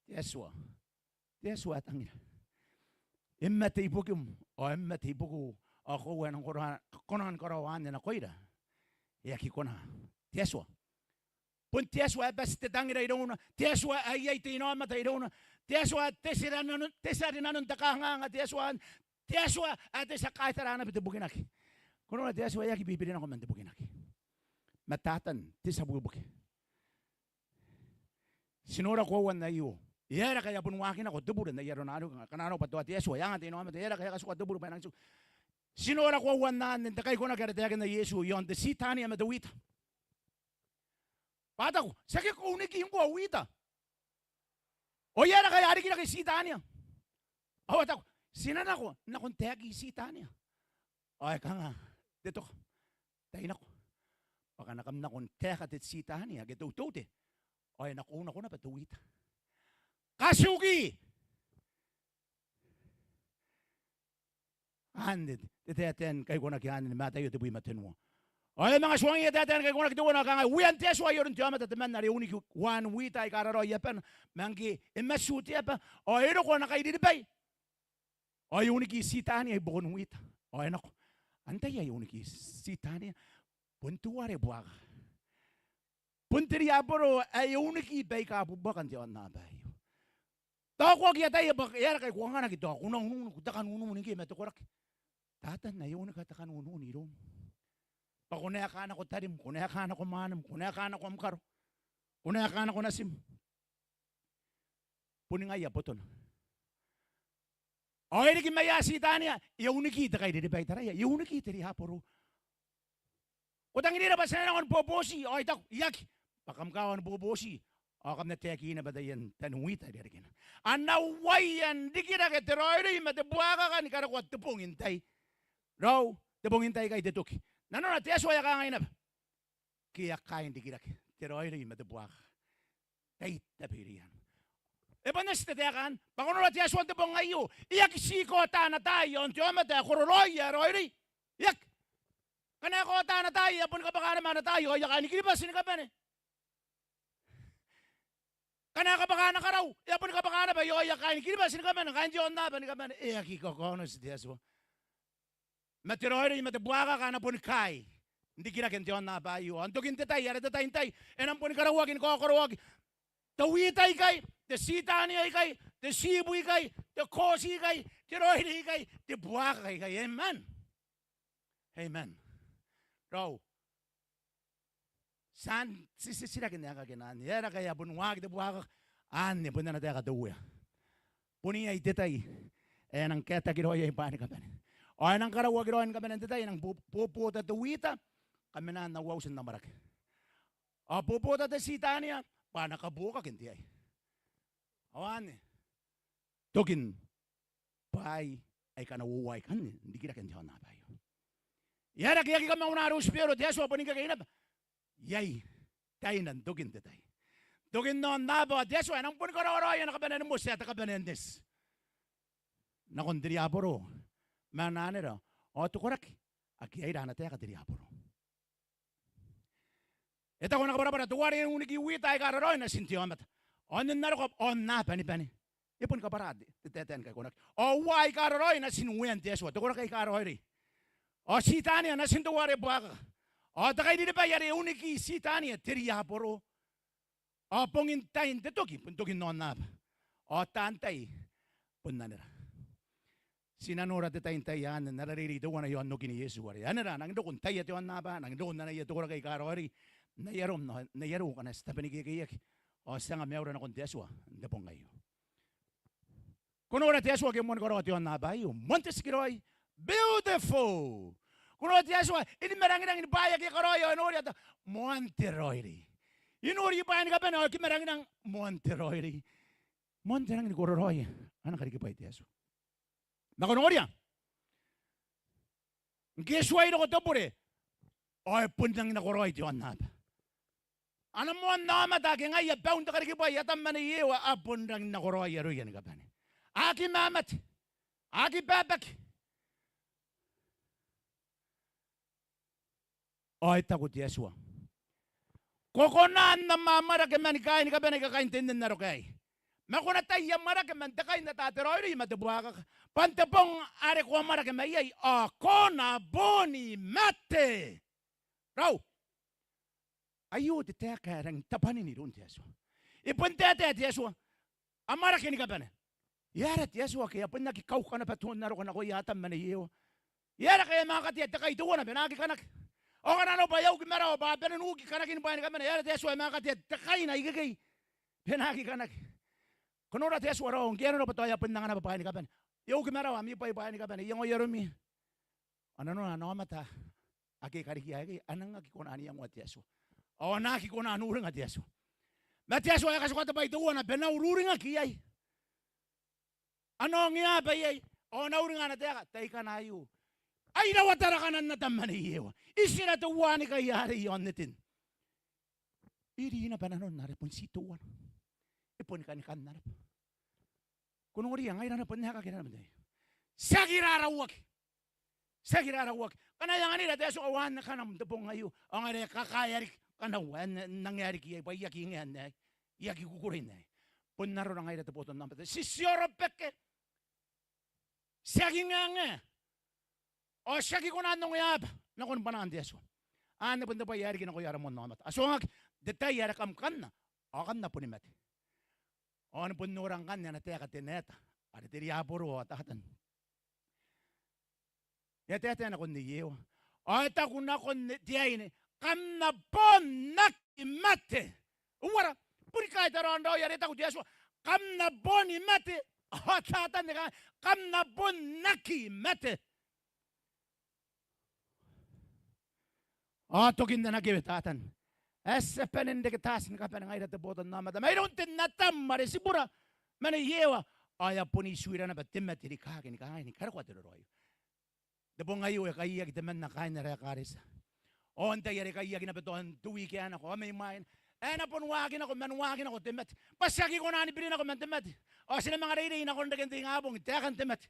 Te Atua. Te Atua ae tangira. E mate ibukim, ao e mate ibukiu, ao koaua e nang kona, kona ni karaoa anne nakoira. E aki kona. Te Atua. Bon te Atua ae bati te tangira irouna, te Atua ae iai te inaomata irouna, te Atua ae te tia rinanon, te tia rinanon te kanganga, te Atua, te Atua ae te tia kaitara naba te bukinaki. Ko nora te Atua e aki bibiri nako man te bukinaki. Ma Tatan te tia bukibuki. Ti nora koauan aio. E aera ngkai a bon waaki nako te bure n ai arona arei, ngkana arona bwa tao te Atua e anga te inaomata, e aera ngkai a katuka te bure bwa e nang tiku. Ti nora koauan anne n te kaikonaki are taekinna Iesu iaon te titania ma te wita. Bwa a taku, tiaki ko uniki ngkoa wita. Ao e aera ngkai a rikirake titania. Ao a taku, ti na nako nakon taekan titania. Ao e kanga te toka. Tai nako. Bwa ngkana kam nako n taeka te titania ke te uteute, ao e na kounako naba te wita. Katiuki! Anne te taetae ni kaikonaki anne ni Mataio tebwi ma tenua. Ao e a manga tuangiia taetae ni kaikonaki teuana ao kangai, Uean te Atua ae aron te aomata temanna are e uniki uaan wita aika raraoi abana, ma ngke e matu te aba ao e roko ana kairiribai, ao e uniki titania i buakon wita. Ao e nako, antai ae e uniki titania? Bon teuare buakaka. Bon te riaboro ae e uniki baika bubuaka n te aonnaba aio. Tao ko aki ataia bwa e aera ngkai ko anganaki tao ko na ununiki te kanununu ngkoe ma te koraki. Tatan ae e unika te kanununu iroum. Bwa ko na eka nako tarim, ko na eka nako mwanem, ko na eka nako am karo, ko na eka nako natim. Boni ngaia botona. Ao e riki maia titania, e uniki te kairiribai, taraia, e uniki te riaboro. Ko tangirira bwa ti na nako ni boboti, ao I taku, I aki, bwa kam kawa ni boboti ao kam na taekina bwa taian tani wita i rarikina. Ana uaia n rikirake te raoiroi ma te buakaka ni karokoa te bong n tai. Raou, te bong n tai ikai te toki. Nanona te Atua e a kangai naba, ke e a kaai n rikirake te raoiroi ma te buakaka. Tai tabeiriana. E bon eti te taeka anne, bwa ko nora te Atua n te bong aio, e aki ti kaota ana tai iaon te aomata ae kororaoi ae raoiroi. E aki. Ngkana e kaota ana tai, e a boni kabwaka naba ana tai ao e a kaai ni Kiribati ni kabane. Ngkana e kabwaka ana karau, e a boni kabwaka naba ao e a kaai ni Kiribati ni kabane, kain te aonnaba ni kabane. E aki kakaonoti te Atua. Ma te raoiroi ma te buakaka a na boni kaai n rikirake n te aonnaba aio. Ao n tokin te tai, are te tai n tai, e nang boni karaoaki ni kakaraoaki te wita ikai, te titania ikai, te tibu ikai, te kooti ikai, te raoiroi ikai, te buakaka ikai. Amen. Amen. Raou, ti a tia n titiraki n aekakin anne. E aera ngkai e a bon waaki te buakaka? Anne bon ana taeka te Uea. Bon iai te tai ae e nang kaetaki raoi iai bwaai ni kabane. Ao e nang karauaki raoi ni kabane n te tai, e nang bo-, bobota te wita, kamanaan au auti n amwarake. Ao bobota te titania, bwa a na kabuokaki n te ai. Ao anne tokin bwaai aika a na uoua ikanne n rikirake n te aonnaba aio. E aera ngke e aki kamauna Rutibero, te Atua boni ngkekei naba? Iai taina n tokin te tai. N tokin aonnaba ao te Atua e nang boni karaoa raoi ana kabanea ni moti ae te kabanea n eti. Nakon te riaboro ma ana anera, ao te koraki ake aira ana taeka te riaboro. E taku ana kabwarabwara, teuare e uniki wita aika raraoi natin te aomata, ao n aron aroka ao n aaba ni bane. E boni kabwara te, te taetae ni kaikonaki. Ao uaa aika raraoi natin uean te Atua, te koraki aika raoiroi. Ao titania natin teuare buakaka. Ao te kairiribai are e uniki titania te riaboro. Ao bongin tain te toki bon tokin aonnaba. Ao taan tai bon anera. Ti na nora te tai n tai anne n ara reirei teuana iaon okin Iesu, are anera a nangi roko n taia te aonnaba, a nangi roko n anaia te koraki aika raoiroi n ai arom, n ai arou ngkana ti tabenikekeiaki ao ti anga maiura nakon te Atua n te bong aio. Ko nora te Atua ake e moan karaoa te aonnaba aio, moan te tikiraoi, beautiful. Ko nora te Atua, e ni marangirangi ni bwaai ake e karaoia ao e nori ata, moan te raoiroi. E nori bwaai ni kabane ao e ki marangirangi, moan te raoiroi. Moan te rangi ni kororaoi ana karikibwai te Atua. Ma ko noria, ngke e tuai roko te bure ao e bon rangi n nakoraoi te aonnaba. Ana moan aomata ake ngaia baun te karikibwai, Atam ma Nei Ewa, a bon rangi n nakoraoi aroia ni kabane. A aki mamate, a aki babaki. Ao e taku te Atua, ko kona n amwamwarake mani kaaini kabane aika kaain te nne n aroka aei, ma ko na tai amwarake man te kai n ata te raoiroi ma te buakaka, bwa n te bong are ko amwarake mai iai ao ko na boni mate. Raou, aio te taeka ae rangi n tabwanin iroun te Atua. E bon taetae te Atua, amwarake ni kabane. E aera te Atua ke e a bon aki kauka naba te onnaroka nakoia Atam ma Nei Ewa? E aera ngke e a manga katea te kai teuana bwa e na aki kanaki? Ao ngkana arona bwa e a uki marawa bwa a bane n uki kanakin bwaai ni kabane, e aera te Atua e a manga katea te kai n ikekei bwa e na aki kanaki? Ko nora te Atua raou, ngke arona bwa tao e a bon anga naba bwaai ni kabane. E a uki marawa ami bwai, bwaai ni kabane, iangoia aromi. Ao nanona ana aomata ake e karikia ikekei a nang aki kona n iangoa te Atua. Ao a na aki kona n uringa te Atua. Ma te Atua e katikua te bwai teuana bwa e na ururingaki iai. A na ongeaba iai. Ao a na uringa ana taeka, taikana aio. Ai rawata rakanan Atam ma Nei Ewa. Itera teuaanikai arei i aon Eten. E iri naba nanon are bon ti teuana. E boni kanikanna naba. Ko noria ngaira naba n aekakina naba n tai. Ti aki rarauaki. Ti aki rarauaki. Ngkana e anganira te Atua uaan akanam n te bong aio, ao ngaira e kakaea riki kanau ae N nang ae riki iai bwa I aki ingean aei, I aki kukurei n aei. Bon arora ngaira te botannaomata. Ti tiorobeke. Ti aki ngaengae. Ao ti aki kona n ongeaba nakon bwanaan te Atua. Anne bon te bwai ae riki nakoia ara moan aomata. A tuangaki n te tai are kam kanna, ao kam na boni mate. Ao ni bon nora ngkanne ana taeka te naeta are te riaboro ao Tatan. E a taetae nakon Nei Ewa. Ao e taku nakon te aine, kam na bon aki mate. Uara, boni kaeta raoi are e taku te Atua, kam na boni mate. Ao Tatan e kangai, kam na bon aki mate. Ao tokin ana kewe Tatan ae ti a bane n reke taati ni kabane ngaira te botannaomata mairoun Ten Atam are tibura ma Nei Ewa. Ao e a bon itiuira naba te mate rikaaki ni kangai ni karokoa te raraoi. Te bong aio e kaiaki temanna kaain ara ekaretia. Ao n tai are e kaiaki naba tao n te wiki ae nako ao mai mwaina, e na bon waaki nako man waaki nako te mate. Bwa ti aki kona ni biri nako man te mate. Ao ti na manga reirei nakon reken te ingabong taekan te mate.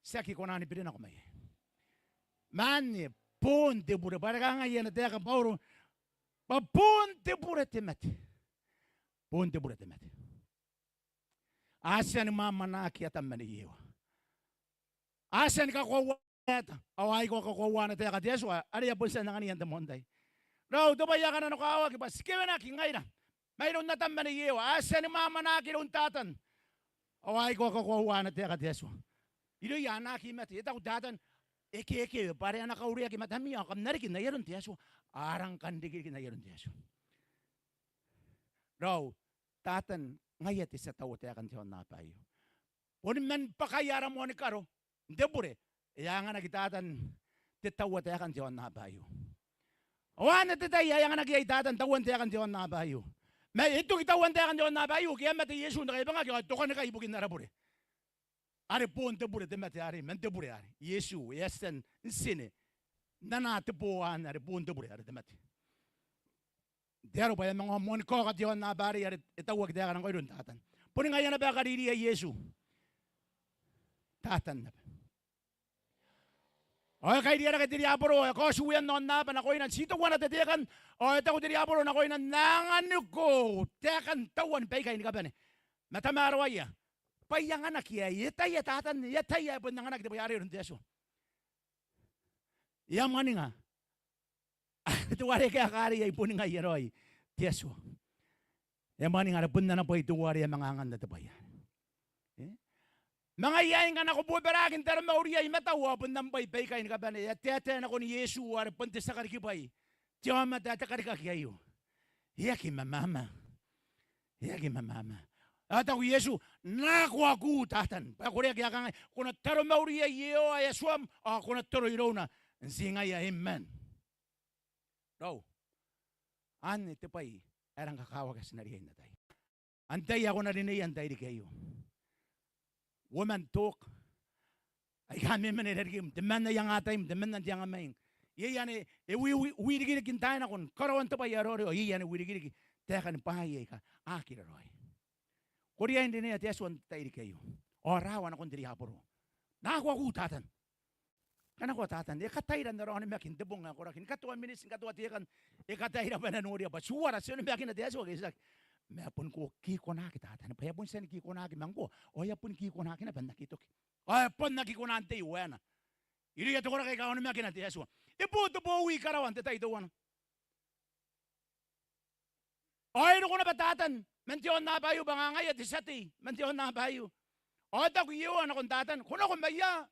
Ti aki kona ni biri nako mai iai. Ma anne boon te bure, bwa are kangai ana taeka Bauro, bwa boon te bure te mate. Boon te bure te mate. A tia ni mwamwanaki Atam ma Nei Ewa. A tia ni kakoaua ana eta, ao a aikoa kakoauaan ana taeka te Atua are e a bon tia n angania n te moan tai. Raou, te bwai ae kananokawaki bwa ti kewenaki ngaira mairoun Atam ma Nei Ewa. A tia ni mwamwanaki iroun Tatan, ao a aikoa kakoauaan ana taeka te Atua. Irouia a na aki mate. E taku Tatan, e kekewe bwa are a na kaureaki matami ao kam na riki n ai aron te Atua. A rang kan rikiriki n ai aron te Atua. Raou, Tatan ngaia te tia taua taekan te aonnaba aio. Boni man bwakaia ara moani karo n te bure, e a anganaki Tatan te taua taekan te aonnaba aio. Ao anne te tai ae e anganaki iai Tatan tauan taekan te aonnaba aio. Ma e toki tauan taekan te aonnaba aio ke e a mate Iesu n te kaibangaki ao e tokanikai ibukin ara bure. Are boon te bure te mate arei, man te bure arei. Iesu e a tia n tine n anaa te boo anne are boon te bure are te mate. Te aro bwa e a manga moani kaoka te aonnaba arei are e tauaki taekana ngkoa iroun Tatan. Boni ngaia naba ae kaririia Iesu. Tatan naba. Ao e kairiia rake te riaboro, e kaoti uean aonnaba nakoina n ti teuana te tekan, ao e taku te riaboro nakoina, N na anganiko taekan tauan baikai ni kabane. Ma tamaroaia bwa I anganaki aei. E ataia Tatan, e ataia ae bon anganaki te bwai arei iroun te Atua. E a mwaninga. Are teuare e kaeka arei ai boni ngaia raoi te Atua. E a mwaninga are bon ana bwai teuare e a manga anganna te bwai arei. E? Ma ngaia aei ngkana ko bobaraki n taromauria i matau ao bon am bwai baikai ni kabane. E a taetae nakon Iesu are bon te tia karikibwai, te aomata ae te karikaki aio. E aki mamama. E aki mamama. Ao e taku Iesu, N na akoako Tatan. Bwa e koreaki ae kangai, ko na taromauria Iehova ae Atuam ao ko na toro irouna. N ti ngaia, amen. Raou, anne te bwai ae rang kakawaki ae ti na riai n atai. Antai ae ko na rineia n tairiki aio? Uoman, toki. Aika memena irarikim, temanna i angataim, temanna n te angamaing. Iai ane e wi, wi, wirikiriki n taai nako ni karaoan te bwai ae raoiroi, ao iai ane wirikiriki taekani bwaai aika aki raraoi. Ko riai n rineia te Atua n tairiki aio. Ao rawa nakon te riaboro, N na akoako Tatan. Kanakoa Tatan, e kataira n ara onimaki n te bong ae koraki, ni katoa miniti, ni katoa tekan, e kataira bwa e na noria bwa ti uara, ti onimakina te Atua ke tiaki. Ma e bon ko kikonaki Tatan, bwa e a bon tia ni kikonaki ma ngkoa, ao e a bon kikonaki naba n aki toki. Ao e bon aki kona n tei waena irouia te koraki aika onimakina te Atua. E bo te bowi i karawa n te tai teuana. Ao e roko naba Tatan man te aonnaba aio bwa ngaia te tia tei man te aonnaba aio. Ao e taku Iehova nakon Tatan, ko nako mai ia?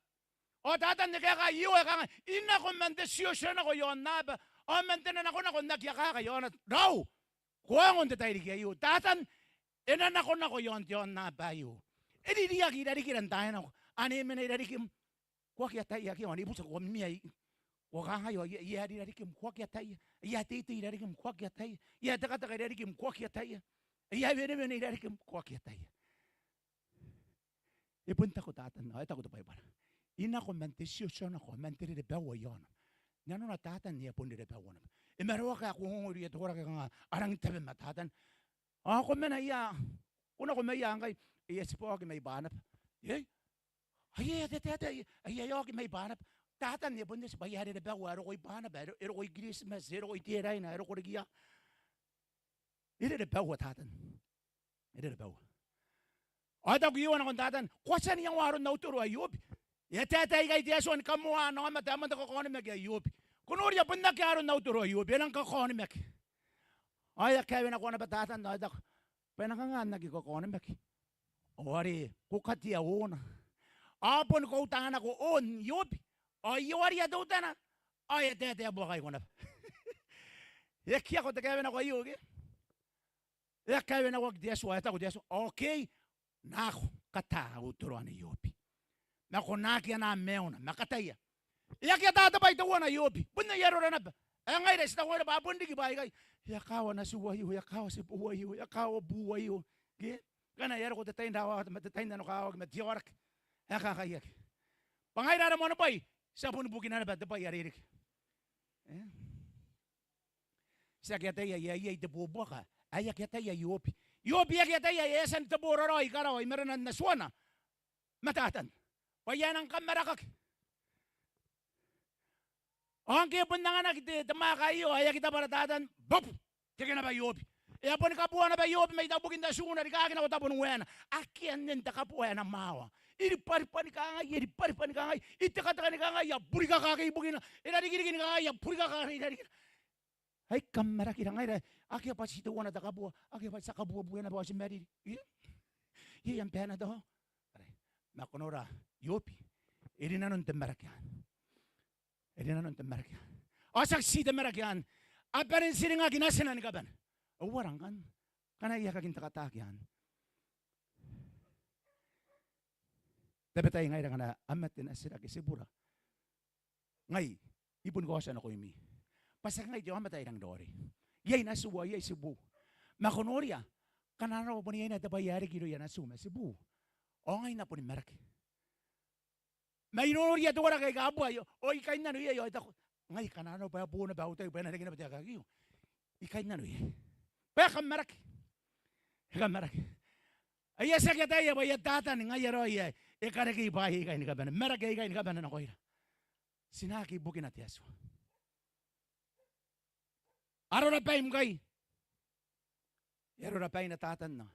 Ao Tatan e kaeka Iehova, e kangai, I nako man te tiotio nako i aonnaba, ao man te nanakonako n aki akaka i aona. Raou, ko a ongo n te tairiki aio. Tatan e na nakonako i aon te aonnaba aio. E ririaki i rarikira n taai nako. Ane e mena i rarikim, ko aki ataia ke? Ao ane e buta, ko a mimi iai, ko a kangai, ao e a, e a aera i rarikim, ko aki ataia. E a teitei i rarikim, ko aki ataia. E a tekateka i rarikim, ko aki ataia. E a wenewene i rarikim, ko aki ataia. E bon taku Tatan, ao e taku te Baibara, I nako man te tiotio nako, man te rerebaua i aona. Nanona Tatan e a bon rerebaua naba. E maraoaka ae ko ongo irouia te koraki aika kanga a rangi n tabe ma Tatan. Ao ko mena ia, ko nako mai ia ngkai? E a tibwa oki mai bwa naba. Ei, ai e a taetae, ai e a oki mai bwa naba. Tatan e bon eti bwa e a rerebaua, e roko i bwa naba, e ro-, e roko i Kiritimati, e roko i Teraina, e roko riki ia. E rerebaua Tatan. E rerebaua. Ao e taku Iehova nakon Tatan, ko a tia n iangoa aron au toro ae Iobi? E a taetae ikai te Atua ni kamoa ana aomata ae moan te kakaonimaki ae Iobi. Ko noria, bon akea aron au toro ae Iobi, e nang kakaonimaki. Ao e a kaewenakoa naba Tatan ao e taku, bwa e na kanga n aki kakaonimaki? Ao are ko katea oona. Ao boni ko uta nako oon Iobi. Ao iowaria teutana. Ao e a taetae buakaiko naba. E aki ako te kaewenako aio ke? E a kaewenakoaki te Atua, e taku te Atua, okay, nako, kataa au toro anne Iobi. Ma ko na aki anaa maiuna, ma kataia. E aki ataa te bwai teuana Iobi. Bon ai arora naba. Ae ngaira ti taku ngaira bwa a bon riki bwaai aikai. E a kawa natiu aio, e a kawa tebou aio, e a kawa buu aio. Ke? Ngkana e a roko te tai n rawawata ma te tai n nanokawaki ma te aoraki ae kakaiaki. Bwa ngaira ara moanibwai, ti a boni bukina naba te bwai are riki. E? Ti aki ataia ae iai te bobuaka ae aki ataia Iobi. Iobi e aki ataia ae e a tia n tebo raraoi i karawa i marenan nationa ma Tatan. Bwa e a nang kamarakaki. Ao ngke e bon anganaki te, te mwaaka aio ao e aki tabwara Tatan, bop! Teke naba Iobi. E a boni kabua naba Iobi mai tabukin natiuna rikaaki nako tabon waena. Akea nnen te kabua ae na mwawa. I ribariba ni kangai, e ribariba ni kangai, i tekateka ni kangai, a burikaka ake ibukina, e rarikiriki ni kangai, a burikaka are i rarikira. Ai kamarakira ngaira, akea bwa ti teuana te kabua, akea bwa ti a kabuabue naba ao ti mariri. Io? Iai am bwai ae na tao? Are, ma ko nora Iobi, e rinanon te maraki anne. E rinanon te maraki anne. Ao tiaki ti te maraki anne. A bane n tiringaki natina ni kabane. Ao uara ngkanne ngkana e aki kakin te kataaki anne? Tabetai ngaira ngkana a mate natirake tibura. Ngai, I boni kaotia nakoimi bwa tiaki ngai te aomata ae I rangi n raoiroi. Iai natiu ao iai tibuu. Ma ko noria, ngkana arona bwa bon iai naba te bwai ae riki irouia natiu ma tibuu, ao ngai N na boni maraki. Ma I noria te koraki aika a bua aio, ao I kainnano iai ao I taku, ngai ngkana arona bwa e bo naba au tai bwa e na reke naba te aekaki aio, I kainnano iai. Bwa e kamaraki. E kamaraki. Aia, ti aki ataia bwa e a Tatan ngaia raoi ae e karekei bwaai aikai ni kabane, maraki aikai ni kabane nakoira. Ti na aki bukina te Atua. Arora baim ngkai. E arora baina Tatan ao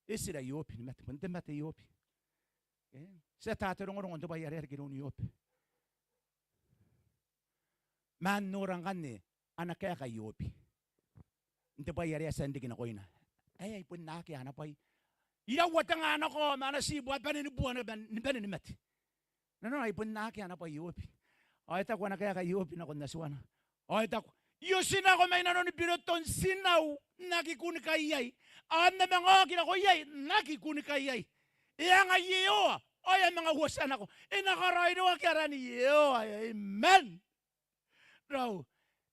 e tira Iobi ni mate, bon te mate Iobi. E, ti ata te rongorongo n te bwai are e riki iroun Iobi. Ma n nora ngkanne ana kaeka Iobi n te bwai are e a tia n riki nakoina. Ae ai bon akea ana bwai. Iraua te nga ana kao ma ana tibu a bane ni bua ni bane, ni bane ni mate. Nanona ai bon akea ana bwai Iobi. Ao e taku ana kaeka Iobi nakon natiuana. Ao e taku, I oti nako mai nanoni biroton tinau n aki kunnikai iai, ao N na manga oki nako iai n aki kunnikai iai. E anga Iehova, ao e a manga uotia nako. E na karaoiroaki aran Iehova. Amen. Raou,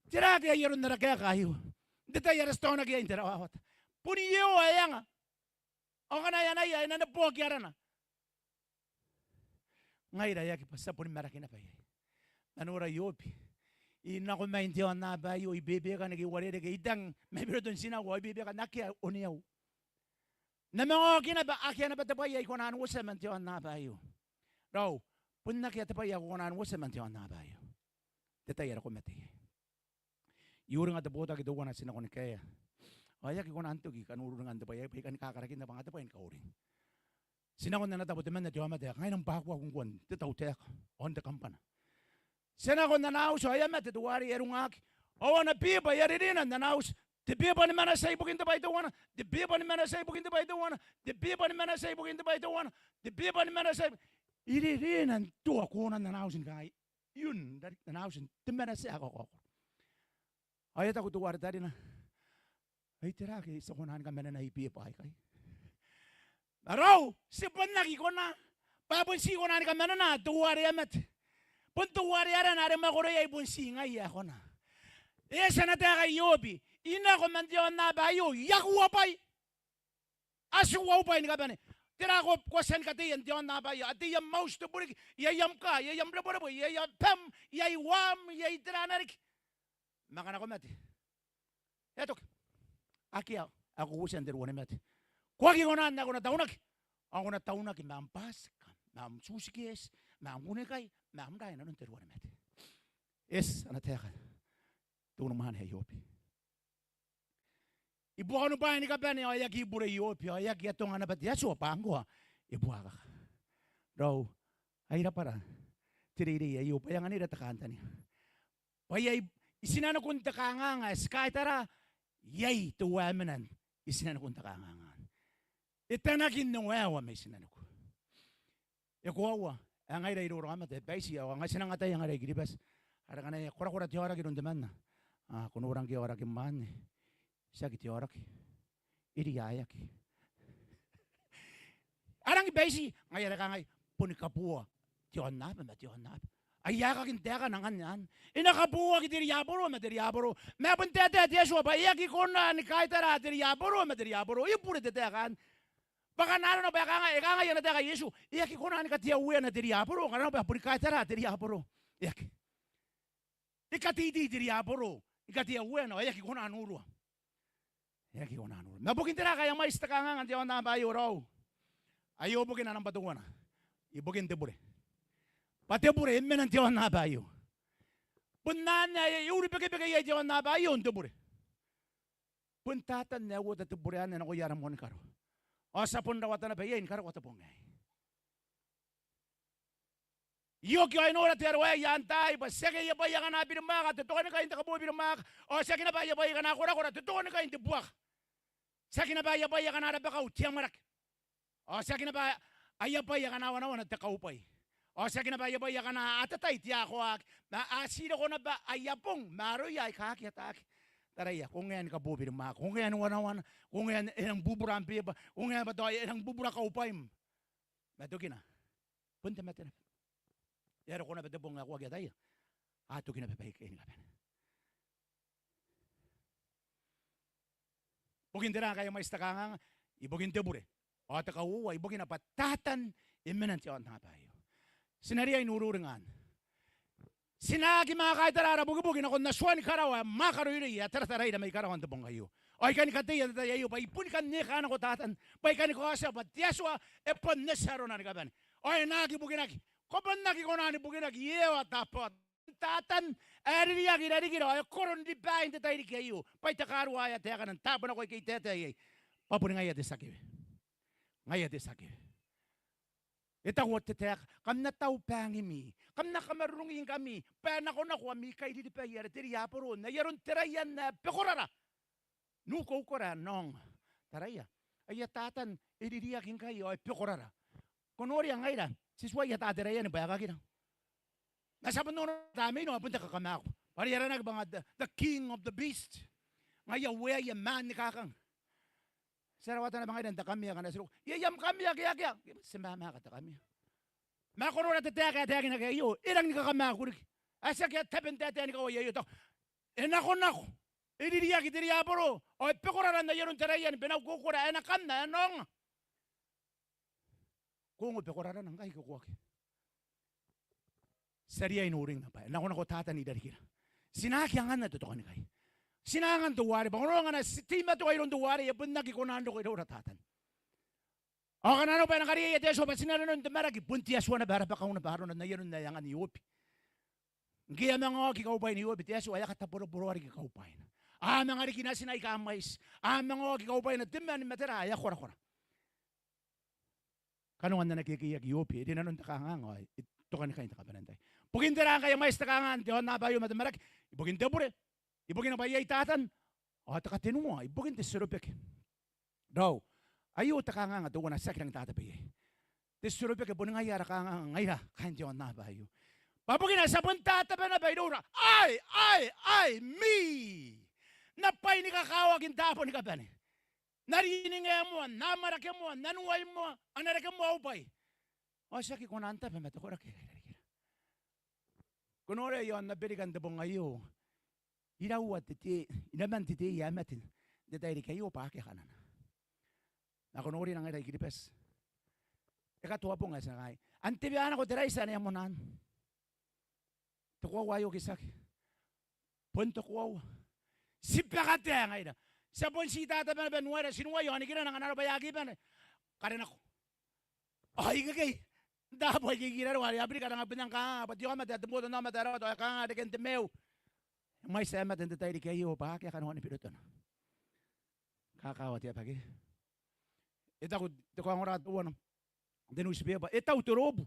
tera ake ai aron ara kaeka aio n te tai are ti taonaki iai n te rawawata? Bon Iehova ae anga. Ao ngkana e anaia, e na neboaki arana. Ngaira e aki bwa ti a boni maraki naba iai. Ma nora Iobi. I nako mai n te aonnaba aio, I bebeka nako, I uarereke, I tang mai biroton tinau ao I bebeka n akea oneau. N na manga oki naba, akea naba te bwai ae I kona n uotia man te aonnaba aio. Raou, Bon akea te bwai ae ko kona n uotia man te aonnaba aio. Te tai are ko mate iai. I uringa te botaki teuana ti nako ni kaea. Ao e aki kona n toki kan ururingan te bwai aei bwa I kani kakarakinna bwa nga te bwai ni kauring. Ti nako n ana tabo temanna te aomata ae kangai, nang bwa kuaku ngkoa n te tautaeka ao n te kambana. Ti a nako n ana auti ao e a mate teuarei, e a rungaki. Ao ana bieba e a ririna n ana auti. Te bieba ni manatia ibukin te bwai teuana, te bieba ni manatia ibukin te bwai teuana, te bieba ni manatia ibukin te bwai teuana, te bieba ni manatia ibukin, e ririna n tua konan ana auti ni kangai, iun rarikin ana auti n te manatia ae kakaokoro. Ao e a taku teuare tarina, ai tera ake ti a kona ni kamanena i bieba aikai? Ma raou, ti bon aki kona, bwa bon ti kona ni kamanena teuare e a mate. Bon teuare arana are mwakoro iai bon ti ngaia ae kona. E eti ana taeka Iobi, I nako man te aonnaba aio I aki uabwai. A tii uaubwai ni kabane. Tera ko, ko a tia ni kateia n te aonnaba aio? A tei am auti te bureki, iai am kaa, iai am rebwerebwe, iai abam, iai uaam, iai tera riki. Ma ngkana ko mate, e a toki. Akea ae ko uotia n te ruanimate. Ko aki kona n ae ko na taunaki. Ao ko na taunaki ma am bwatika, ma am tutiketi, ma am kunnikai, ma am raa inanon te ruanimate. E eti ana taeka te unimwaane ae Iobi. I buaka onobwai ni kabane ao e aki bure Iobi, ao e aki atonga naba te Atua bwa ngkoa e buakaka. Raou, ai rabwara te reirei aio bwa e anganira te kantaninga. Bwa iai i tinanikun te kanganga ae ti kaitara, iai te uaemena i tinanikun te kanganga. E tanaki n ongo aoa mai tinaniku. E koaua ae ngaira iroura aomata ae baiti ao ngai ti nang ataia ngaira I-Kiribati are ngkana e korakora te aoraki iroun temanna, a, ko nora ngke aoraki mwaane, tiaki te aoraki, e riaeaki. A rangi baiti, ngaia are kangai, boni kabooa te aonnaba ma te aonnaba. Ai aekakin taekana ngkanne anne. E na kabooaki te riaboro ma te riaboro. Ma e bon taetae te Atua bwa e aki kona ni kaitara te riaboro ma te riaboro. E bure te taeka anne. Bwa ngkana arona bwa e kangai, e kangai ana taeka Iesu, e aki kona ni katea ueana te riaboro, ngkana arona bwa e boni kaitara te riaboro. E aki. E kateitei te riaboro, e katea ueana, ao e aki kona n urua. E aki kona n urua. Ma bukin tera ngkai e mwaiti te kanganga n te aonnaba aio raou? Aio bukina nambwa teuana. Ibukin te bure. Bwa te bure e mena n te aonnaba aio. Bon anne ae e uribekebeke iai te aonnaba aio n te bure. Bon Tatan ae uota te bure anne nakoia ara monikaro. Ao ti a bon rawata naba iai ni karaoa te bong aei. I oki ao I nora te aro aei i aan taai bwa tiaki aia bwai akana birimwaaka te tokanikai n te kabobirimwaaka. Ao tiaki naba aia bwai akana korakora te tokanikai n te buaka. Tiaki naba aia bwai akana rabakau te amwarake. Ao tiaki naba aia bwai akana wanawana te kaubwai. Ao tiaki naba aia bwai akana atatai te akoaki. Ma a tii roko naba aia bong ma aroia aika aki ataaki. Taraia, ko ngae ni kabobirimwaaka, ko ngae ni wanawana, ko ngae e nang bubura am beeba, ko ngae bwa tao e nang bubura kaubwaim. Ma tokina, bon te mate naba. E a roko naba te bong ae ko aki ataia. A toki naba baike ni kabane. Bukin tera ngkai e mwaiti te kanganga? Ibukin te bure. Ao te kauoua, ibukina bwa Tatan e mena n te aonnaba aio. Ti na riai n ururinga anne. Ti na aki manga kaitara ara bukibuki nakon Atua ni karawa ae mwaaka roiroi ae tarataraira mai karawa n te bong aio. Ao I kani kateia n te tai aio bwa I boni kan eka nako Tatan. Bwa I kani kaotia bwa te Atua e bon eti arona ni kabane. Ao e na aki bukinaki. Ko bon aki kona ni bukinaki, e ewa tabaot Tatan ae ririaki i rarikira ao e koro n ribaai n te tairiki aio. Bwa I takarua ae a taekana n taabo nako aike I taetae iai bwa boni ngaia te tia kewe. Ngaia te tia kewe. E taku te taeka, kam na tau bangimi, kam na kamarurungingkami, bwa e nakonako ami kairiribai are te riaboro n ai aron te raian ae bekorara n ukoukora ae n aonga. Taraia, aia Tatan e ririaki ngkai ao e bekorara. Ko noria ngaira, ti tuai ataa te raian bwa e kakira. Ma ti a bon nonoa tamneina ao bon te kakamaaku. Bwa are e aranaki bwa nga the, the king of the beast. Ngaia ueaia maan ni kakang. Ti a rawata naba ngaira n te kamea ngkana ti roko. Iai am kamea ke akea? Ti mamaka te kamea. Ma ko nora te taeka ae taekinaki aio, e rangi ni kakamaaku riki. Ao tiaki a tabe n taetae ni kawai aio, tao e nakonako, e ririaki te riaboro ao e bekorara n ai aron te raian bwa e na ukoukora, e na kanna, e na aonga. Ko ongo bekorarana ngkai ke ko aki? Ti a riai n uringnga bwa e nakonako Tatan i rarikira. Ti na aki anganna te tokanikai. Ti na angan teuare bwa ngkana ti teimatoa iroun teuare e bon aki kona n roko iroura Tatan. Ao ngkana arona bwa e na kariaia te Atua bwa ti na nanon te maraki, bon te Atua naba ara bwaka naba arona n ai aron ae angan Iobi. Ngke a manga oki kaubwain Iobi, te Atua e a kataboroboro riki kaubwaina. A manga riki natina aika mwaiti. A manga oki kaubwaina, te mwane ma tera ae a korakora. Kanoan ana kekeiaki Iobi, e rinanon te kanganga ao e tokanikai n te kabanea n tai. Ibukin tera ngkai e mwaiti te kanganga n te aonnaba aio ma te maraki? Ibukin te bure, ibukina bwa iai Tatan, ao te katenua ibukin te tiorobeke. Raou, aio te kanganga teuana ae ti aki rangi n tatabeia. Te tiorobeke boni ngaia ara kanganga ngaira kaain te aonnaba aio. Bwa bukina ti a bon tataba naba iroura. Ae, ae, ae, mi! N na bwai ni kakawaki n taabo ni kabane. N na riningae moa, n na amwarake moa, n na nuai moa, a na reke moa au bwai. Ao ti aki kona n taba ma te koraki ae e rarikira. Ko noria iaon Aberika n te bong aio, iraua te tei, inaman te tei ae mate n te tairiki aio bwa akea kanana. Ma ko noria ngaira i Kiribati, e katoa bong ae ti na kangai, an te bwai nako te raiti ane a moan. Te koaua aio ke tiaki? Bon te koaua. Ti bwaka tae ngaira. Ti a bon ti tataba naba n uaira, ti nuai ao nikirana ngkana arona bwa e aki bane, karenako. Ao ikekei n taabo aika ikekei raroa are Aberika a rang bon nang kangai bwa te aomata ae te botanaomata ae rawata ao e kangaa reken te maiu. E mwaiti ae mate n te tairiki aio bwa akea kanoan birotona. Kakawa te aba ke? E taku te kaongora teuana n te newspaper, e tau te roobu.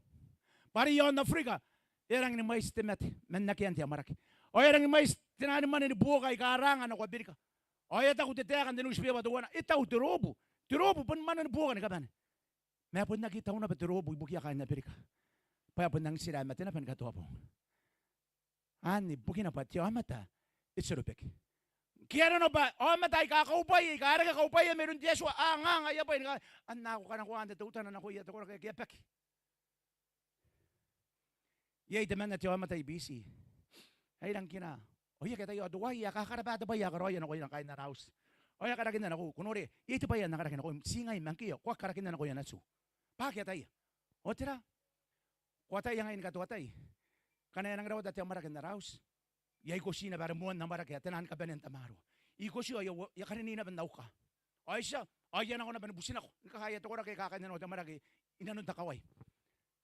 Bwa are iaon Aberika e a rangi ni mwaiti te mate man akean te amwarake. Ao e a rangi ni mwaiti te naan mwane ni buoka aika a raanga nako Aberika. Ao e a taku te taeka n te newspaper teuana, e tau te roobu. Te roobu bon mwane ni buoka ni kabane. Ma e bon aki tau naba te roobu ibukia kaain Aberika, bwa e bon nang tira ae mate naba ni katoa bong. Anne bukina bwa te aomata e tiorobeke. Ngke arona bwa aomata aika kaubwaia, aika a reke kaubwaia mairoun te Atua, a anganga aia bwai ni kangai, an nako kanakoan te teutana nakoia te koraki ake a baki. Iai temanna te aomata i Biti ae e rang kinaa, ao e aki ataia, ao teuaei ae kakarabaa te bwai ae karaoia nakoia kaain ara auti. Ao e a karakinna nakoiu, ko noria, iai te bwai ae N na karaki nakoim, ti ngai ma ngkoe, ko aki karakinna nakoia natiu. Bwa aki ataia. Ao tera? Ko ataia ngai ni katoatai? Ngkana e a nang rawata te amwarake n ara auti, I a ikotii naba are moan amwarake ae te naan kabanea n tamaroa. I ikotii ao I a, I a karinii naba n au kaa. Ao I tia, ao I a nako naba ni butinako ni kakaea te koraki aika a kainnanoa te amwarake inanon te kawai.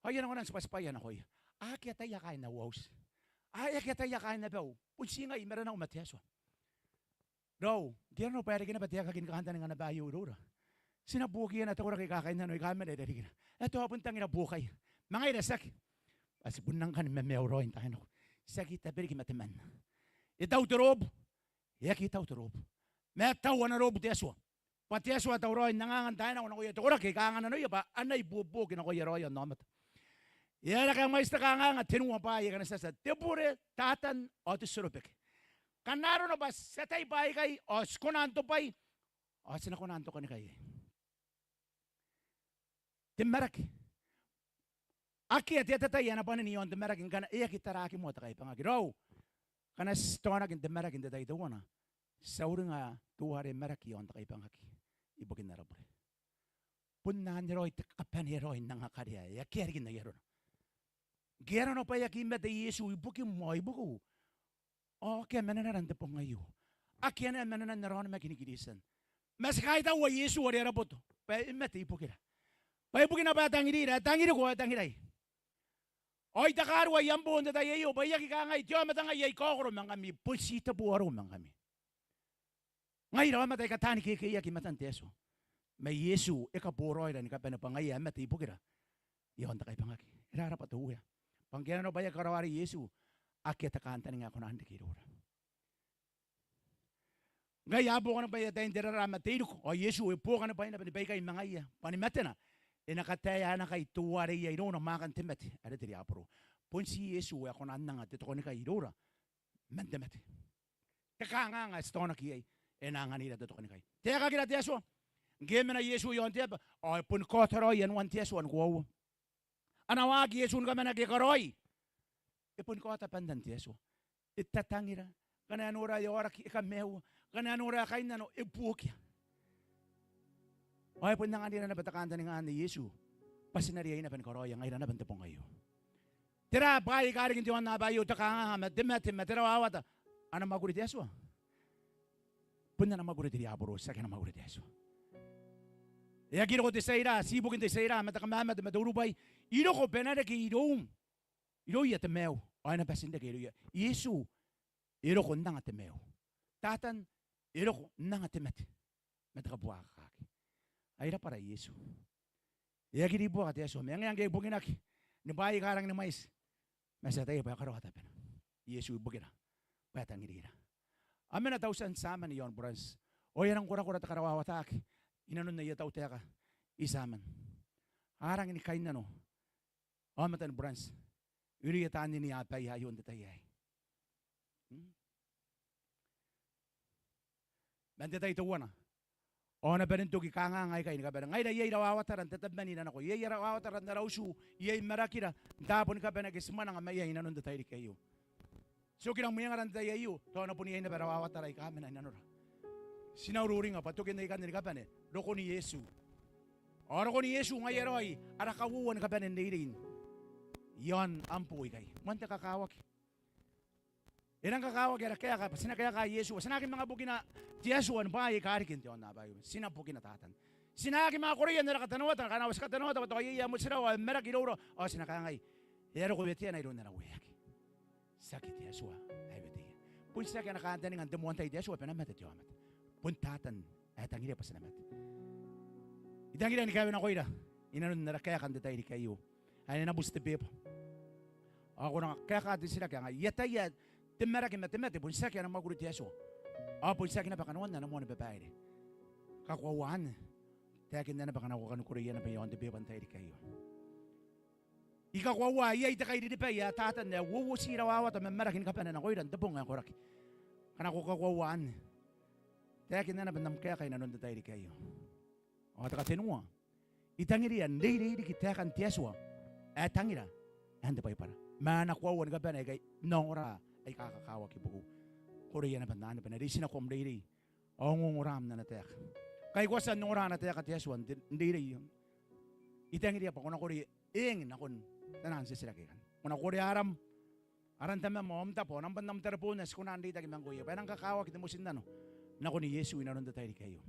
Ao I a nako naba n tibwatibwaia nakoia. A aki ataia kaain au auti. A aki ataia kaain abau. Bon ti ngai, maranau ma te Atua. Raou, ngke arona bwa e reke naba te aekaki ni kantaninga naba aio iroura, ti na buokiia naba te koraki aika a kainnanoa aika mena irarikira. E tao bon tangira buokaia. Ma ngaira tiaki. Bwa ti bon nang kan mamaiu raoi n taai nako. Tiaki tabe riki ma temanna. E tau te roobu. E aki tau te roobu. Ma e tau ana roobu te Atua. Bwa te Atua ae tauraoi n angangan taai nako nakoia te koraki aika a angananoia bwa a na ibuobuoki nakoia raoi aomata. E aera ngkai e mwaiti te kanganga? Tenua bwaai aika a na tia, tia, te bure, Tatan, ao te tiorobeke. Ngkana arona bwa ti ataia bwaai aikai, ao ti kona n tobwai, ao ti na kona n tokanikai iai. Te maraki. Akea te atatai ae na bwanin iaon te maraki ngkana e aki taraaki moa te kaibangaki. Raou, ngkana ti taonaki n te maraki n te tai teuana, ti a uringa teuare maraki iaon te kaibangaki ibukin ara bure. Bon anne raoi te kabanea raoi n anga karea ae akea riki n ai arona. Ngke arona bwa e aki mate Iesu ibukim ao ibukiu, ao akea manenara n te bong aio. Akea naba manenan ara onimaki ni Kiritian. Ma ti kaitaua Iesu are ara boto bwa e mate ibukira. Bwa ibukina bwa e tangirira, e tangiriko, e tangirai. Ao I takarua i am boo n te tai aio bwa I aki kangai te aomata ngai ae I kaokoro ma ngkami, bon ti te boo arou ma ngkami. Ngaira aomata aika taani kekeiaki i matan te Atua. Ma Iesu e kaboraoira ni kabane bwa ngaia ae mate ibukira iaon te kaibangaki. E rarabwa te Uea. Bwa ngke arona bwa e aki karaoa arei Iesu, akea te kantaninga ae kona n reke iroura. Ngaia a buoka naba aia tai n te raraa ma te iriko, ao Iesu e buoka naba ae naba ni baikai ma ngaia. Bwa ni matena, e na kataea ana kai teuare iai irouna mwaakan te mate, are te riaboro. Bon ti Iesu ae kona n anga te tokanikai iroura man te mate. Te kanganga ae ti taonaki iai, e na anganira te tokanikai. Taekakira te Atua. Ngke e mena Iesu iaon te aba, ao e boni kaota raoi anuan te Atua ni koaua. Ana waaki Iesu ni kamanaki e karaoi. E boni kaota bandan te Atua. E tatangira. Ngkana e nora ae aoraki e kamaiua. Ngkana e nora ae kainnano e buokia. Ao e bon anganira naba te kantaninga anne Iesu bwa ti na riai naba ni karaoia ngaira naba n te bong aio. Tera bwaai aika a riki n te aonnaba aio? Te kanganga ma te mate ma te rawawata. Ana mwakuri te Atua? Bon ana mwakuri te riaboro, tiaki ana mwakuri te Atua. E aki roko te tia ira, ti ibukin te tia ira ma te kamamate ma te urubwai. E roko bwa e na reke iroum, irouia te maiu, ao e na bati n reke irouia. Iesu e roko n anga te maiu. Tatan e roko n anga te mate ma te kabuakakaki. Ai rabwara Iesu. E aki ribuaka te Atua, ma e ngae ngke e bukinaki ni bwaai aika rangi ni mwaiti, ma ti ataia bwa e karaoa tabena. Iesu ibukira bwa e tangirira. A mena tautia n tiaman i aon Buranti, ao e a rang korakora te karawawataki i nanon aia tautaeka i tiaman. A rangi ni kainnano aomatan Buranti irouia taan iniabaia aio n te tai aei. Mm. Man te tai teuana ao a na bane n toki kanganga aikai ni kabane. Ngaira iai rawawatara n tatabemanira nako, iai rawawatara n ara utu, iai marakira n taabo ni kabane ake ti mwananga maiai i nanon te tairiki aio. Ti okira mwengara n te tai aio, tao a na bon iai naba rawawatara aika mena i nanora. Ti na ururinga bwa tokin aikanne ni kabane rokon Iesu. Ao rokon Iesu ngaia raoi ara kauoua ni kabane n reirei i aon am boo ikai. Moan te kakawaki, e rang kakawaki ara kaeka bwa ti na kaeka Iesu, bwa ti na aki manga bukina te Atua ni bwaai aika riki n te aonnaba aio. Ti na bukina Tatan. Ti na aki manga koroia n ara katanoata, ngkana ti katanoata bwa tao iai ae motirawa, ae maraki iroura, ao ti na kangai, e a roko weteana iroun ara ueaki. Tiaki te Atua ae weteia. Bon tiaki ana kantaninga n te moan tai te Atua bwa e na mate te aomata. Bon Tatan ae tangiria bwa ti na mate. I tangiria ni kaewe nakoira i nanon ara kaeka n te tairiki aio ae e na buti te beba. Ao ko na kaeka te titiraki, ngaia, I ataia te maraki ma te mate bon tiaki ana mwakuri te Atua, ao bon tiaki naba kanoan ana moan babaire. Kakoaua anne, taekinna naba ngkana ko kani koroia naba i aon te beba n tairiki aio. I kakoaua iai te kairiribai ae Tatan ae uouoti rawawata ma maraki ni kabane nakoira n te bong ae koraki. Ngkana ko kakoaua anne, taekinna naba n am kaeka i nanon te tairiki aio. Ao te katenua, I tangiria n reirei riki taekan te Atua ae tangira ae n te Baibara ma ana koaua ni kabane aika I ongora aika kakawaki ibukiu. Koroia naba n anne bwa e na reitinako am reirei ao ongongoraam n ana taeka. Ngkai ko a tia n ongora ana taeka te Atua n te, n reirei, I tangiria bwa ko na kore eng nakon taian titiraki aikai. Ko na kore aram, aran tamam ao am tabo ao nambwan am tareboon ae ti kona n reitaki ma ngkoe bwa e nang kakawaki te motinnano nakon Iesu i nanon te tairiki aio.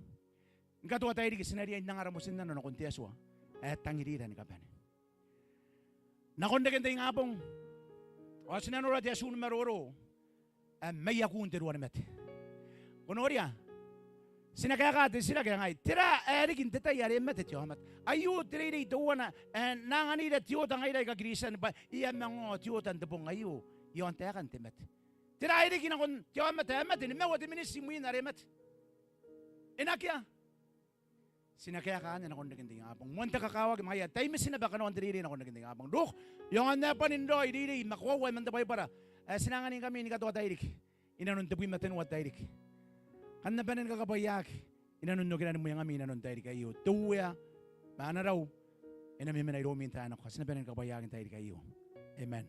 Ni katoa tairiki ti na riai n anga ara motinnano nakon te Atua ae tangirira ni kabane. Nakon reken te ingabong ao ti na nora te atu ni maroro ae maiakun te ruanimate. Ko noria, ti na kaeka te titiraki ae ngai, tera ae riki n te tai are mate te aomata? Aio te reirei teuana ae N na anganira te oota ngaira aika Kristian bwa e a manga ao te oota n te bong aio i aon taekan te mate. Tera ae riki nakon te aomata ae mate nimaua te miniti imwin are mate? E na akea. Ti na kaeka anne nakon reken te ingabong. Moan te kakawaki ma ngaia, tai mwiina bwa kanoan te reirei nakon reken te ingabong. Roko, e aonga n ae bwanin raoi reirei ma koaua ae man te Baibara ae ti na anganingkami ni katoa tairiki i nanon tebwi ma tenua te tairiki. Kam na bane ni kakabwaiaaki i nanon okira ni mwengami i nanon te tairiki aio. Te Uea ma ana rau e na memena iroumi n taai nako. Ti na bane ni kakabwaiaaki n te tairiki aio. Amen.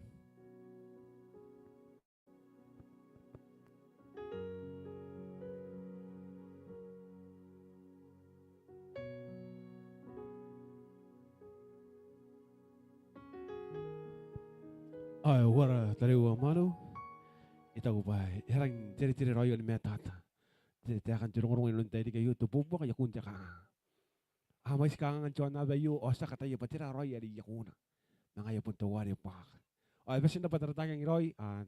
Ao e uara tariu ao mwaneu, I taku bwa e rangi n teretere raoi ao ni matata te, taekan te rongorongo i nanon te tairiki aio, te buakaka iakun te kanganga. A mwaiti kangangan te aonnaba aio ao ti a kataia bwa tera raoi are iakuna. Ma ngaia bon teuare buakaka. Ao e bati n rabwa te Taratakang Iraoi, a,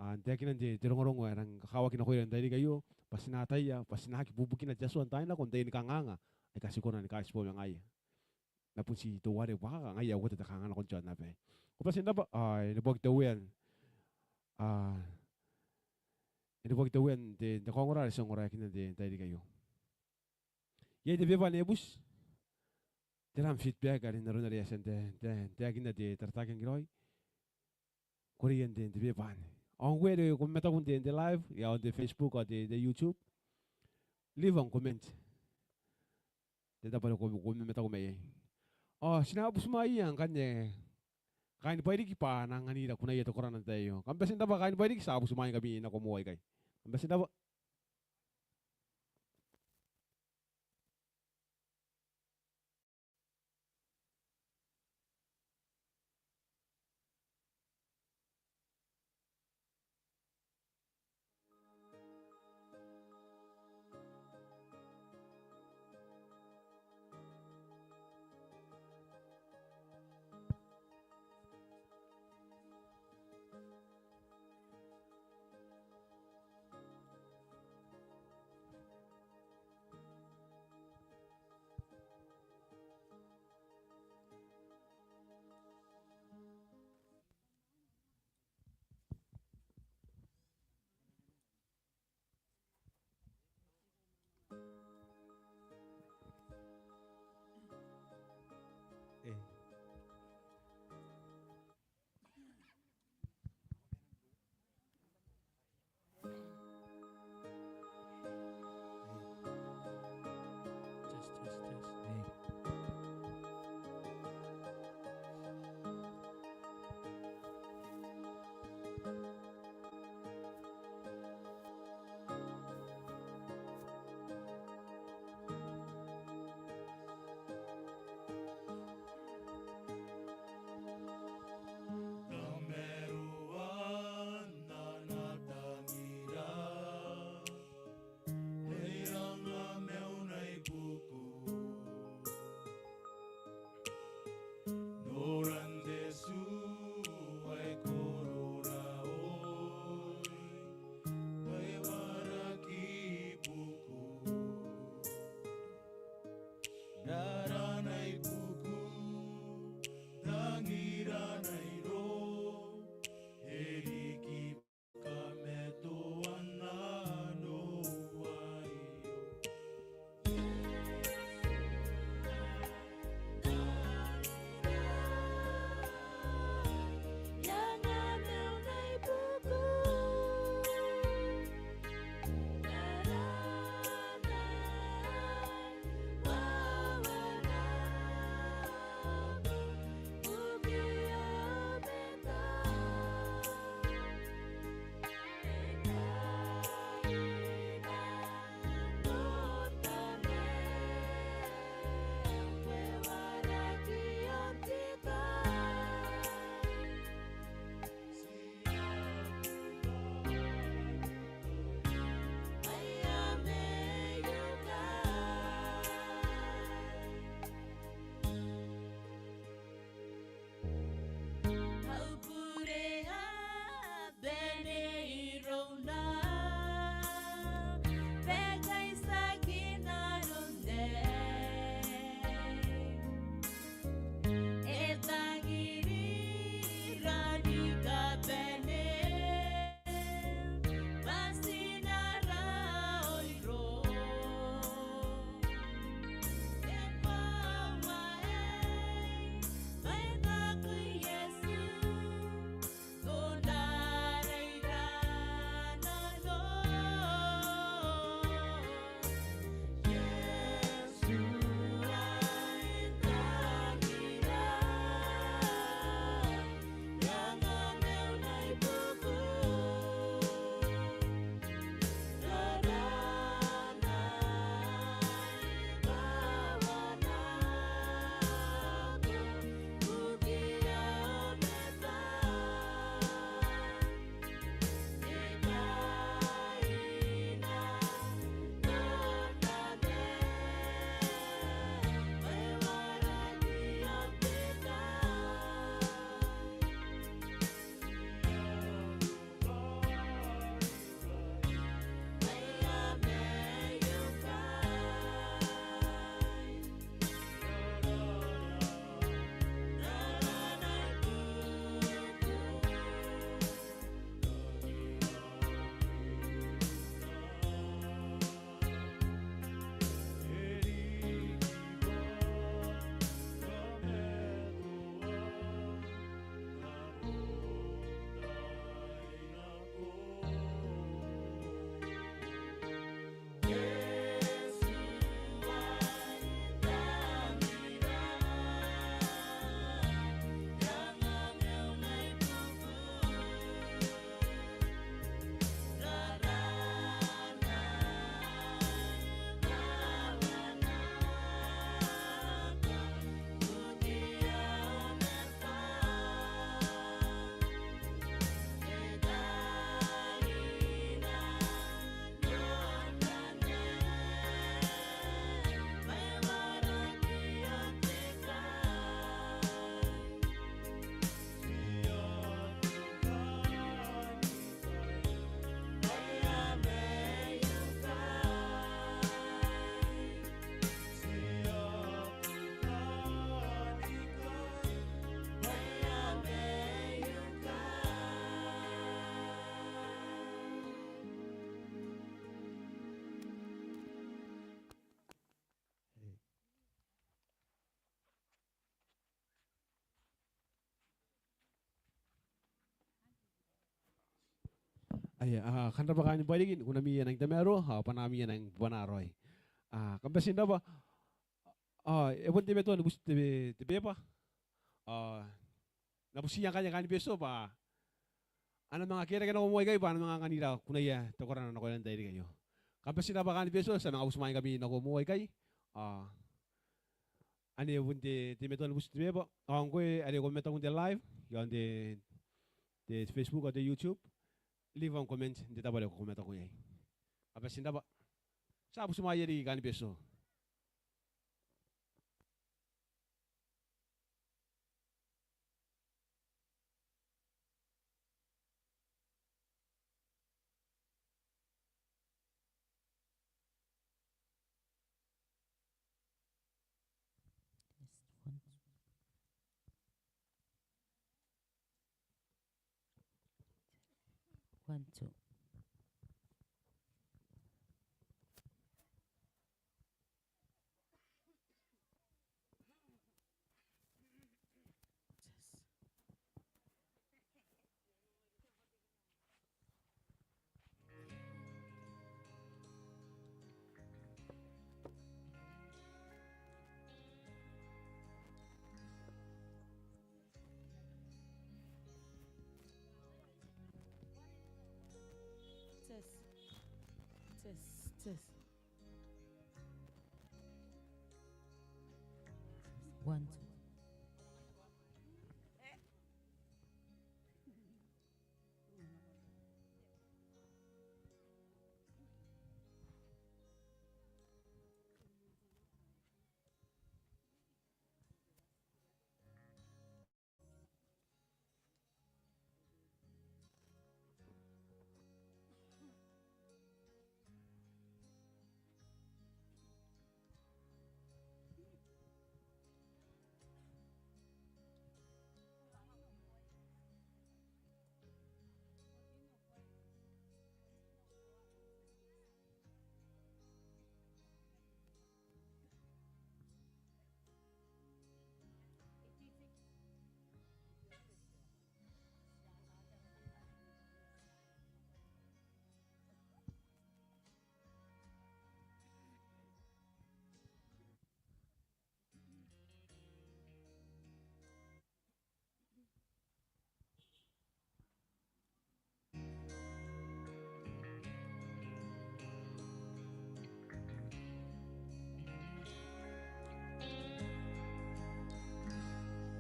a, n taekinan te, te rongorongo ae rang kakawaki nakoira n te tairiki aio, bwa ti na ataia bwa ti na aki bubukina te Atua n taai nako n taiani kanganga aika ti kona ni kaitibo ma ngaia. Ma bon ti teuare buakaka, ngaia ae uota te kanganga nakon te aonnaba aei. Ko bati n rabwa, a, e neboaki te Uea, a, e neboaki te Uea n te, te kaongora are ti ongoraeakinna n te, te tairiki aio. Iai te beba ane e buti? Tera am feedback are n aron are e a tia n tae, tae, taekinna te Taratakang Iraoi? Koreia n te, te beba ane. Ao ngkoe are ko mataku n te, te live, i aon te Facebook ao te, te YouTube, leave am comment. Te tabo are ko, ko mataku mai iai. Ao ti na butimwaeia ngkanne kaain Bairiki bwa a na anganira kunaia te korana n te tai aio. Kam bati n rabwa kaain Bairiki, ti a butimwaeingkami nako moa ikai. Kam bati n rabwa. Aia, a, kam rabwa kaain Bairiki, n kunami e nang tamaroa, ao bwanaami e nang bwanaa raoi. A, kam bati n rabwa, a, e bon teimatoa ni buti te, te beba. A, N na butiia ngkanne kaain Betio bwa a na manga kerake nako moa ikai bwa a na manga anganira kunaia te korana nakoira n tairiki aio. Kam bati n rabwa kaain Betio, ti a manga butimwaeingkami nako moa ikai. A, anne bon te, teimatoa ni buti te beba. Ao ngkoe are ko mataku n te live iaon te, te Facebook ao te YouTube, leave am comment n te tabo are ko mataku iai. Kam bati n rabwa. Ti a butimwaeia riki kaain Betio. One, two. Test. Test, test. One, two.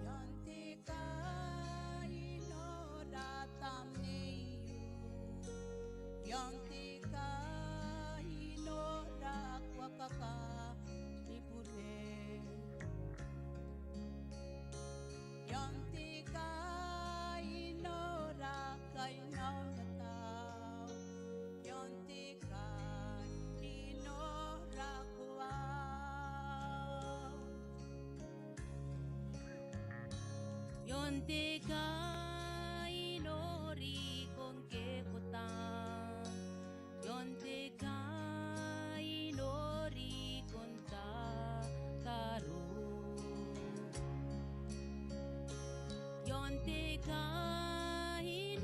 Iaon te kainora tamnei, iaon te kainora kuakaka ni bure. Iaon te kainora kainaomatau, iaon te kainora koau. Iaon te kainora rikon ke kota. Iaon te kainora rikon tataro. Iaon te kainora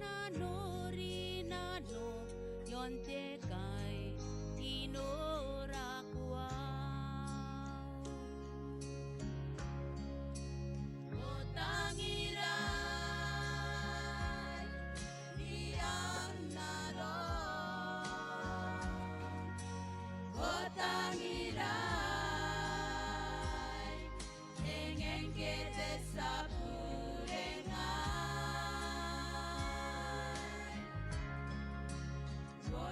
nanorinano. Iaon te kainora koau. Ko tangirai i aan arom. Ko tangirai, e ngae ngke te tia bure ngai. Ko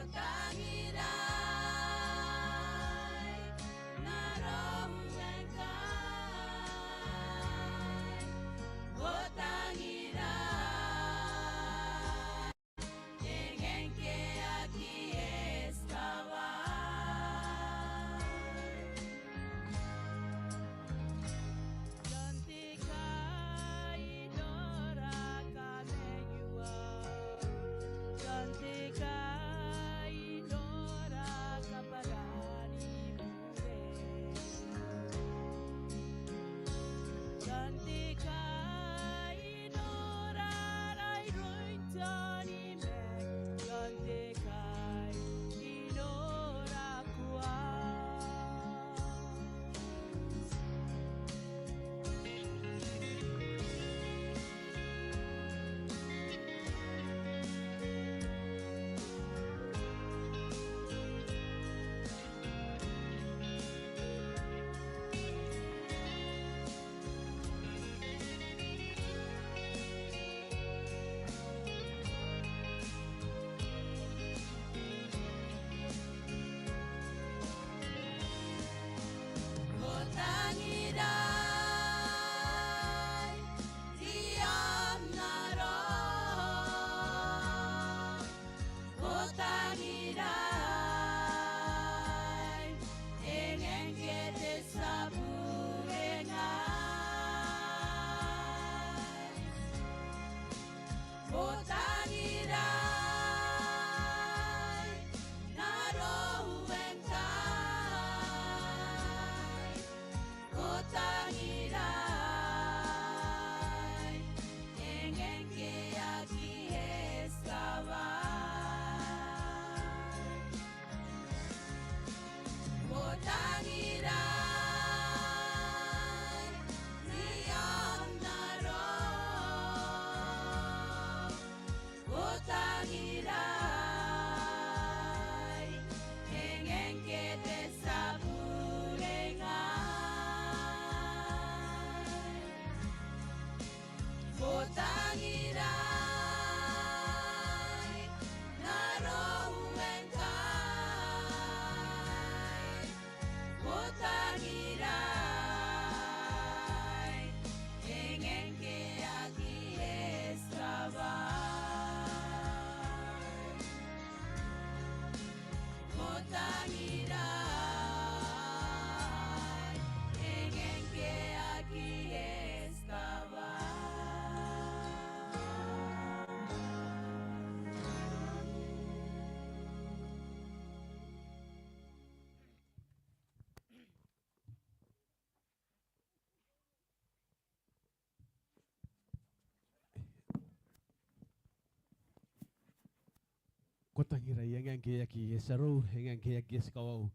Tangira, e ngae ngke e aki, e tia rou, e ngae ngke e aki, e tia kawau.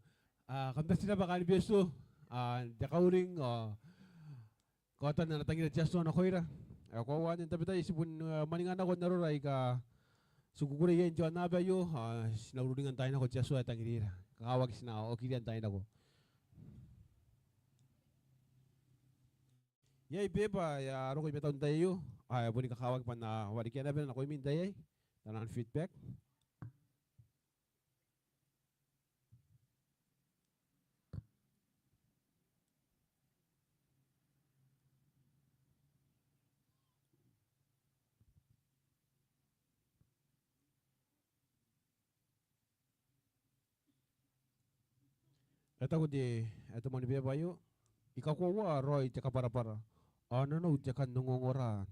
A, kam bati n rabwa kaain Betio, a, n te kauring, a, kaotan ana tangira te Atua nakoira. A, koaua n tabetai ti bon, a, mwaninga nako n arora aika ti kukurei iai n te aonnaba aio, a, ti na ururinga n taai nako te Atua ae tangirira. Kakawaki ti na okiria n taai nako. Iai beba ae a roko i matau n tai aio, a, e boni kakawaki bwa N na warekia naba nakoimi n tai aei, taian feedback. E taku te, e, te moani beba aio, I kakoaua raoi te kabwarabwara, ao nanou te kan ongongora.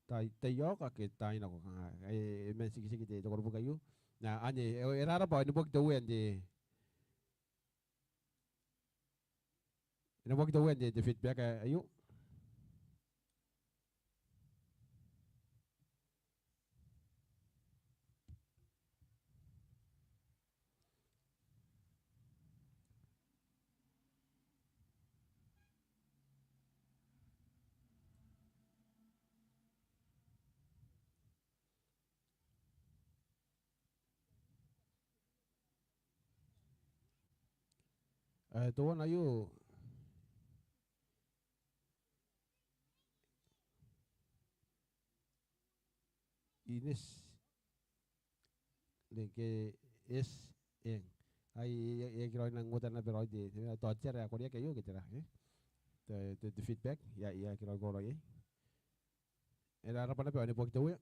Tai, taiaoka ke taai nako, a, e, e man tikitiki te, te koroboki aio. Na, anne, e, e rarabwa, e neboaki te Uea n te, e neboaki te Uea n te, te feedback, a, aio. E, teuana aio. Ines. Ngke e eti eng. Ai, e, e, e aki raoi nang uota naba raoi te, te, tao te ara ae koreaki aio ke tera, e? Te, te, te feedback, e a, e aki raoi koraoi iai. E rarabwa naba, ao e neboaki te Uea.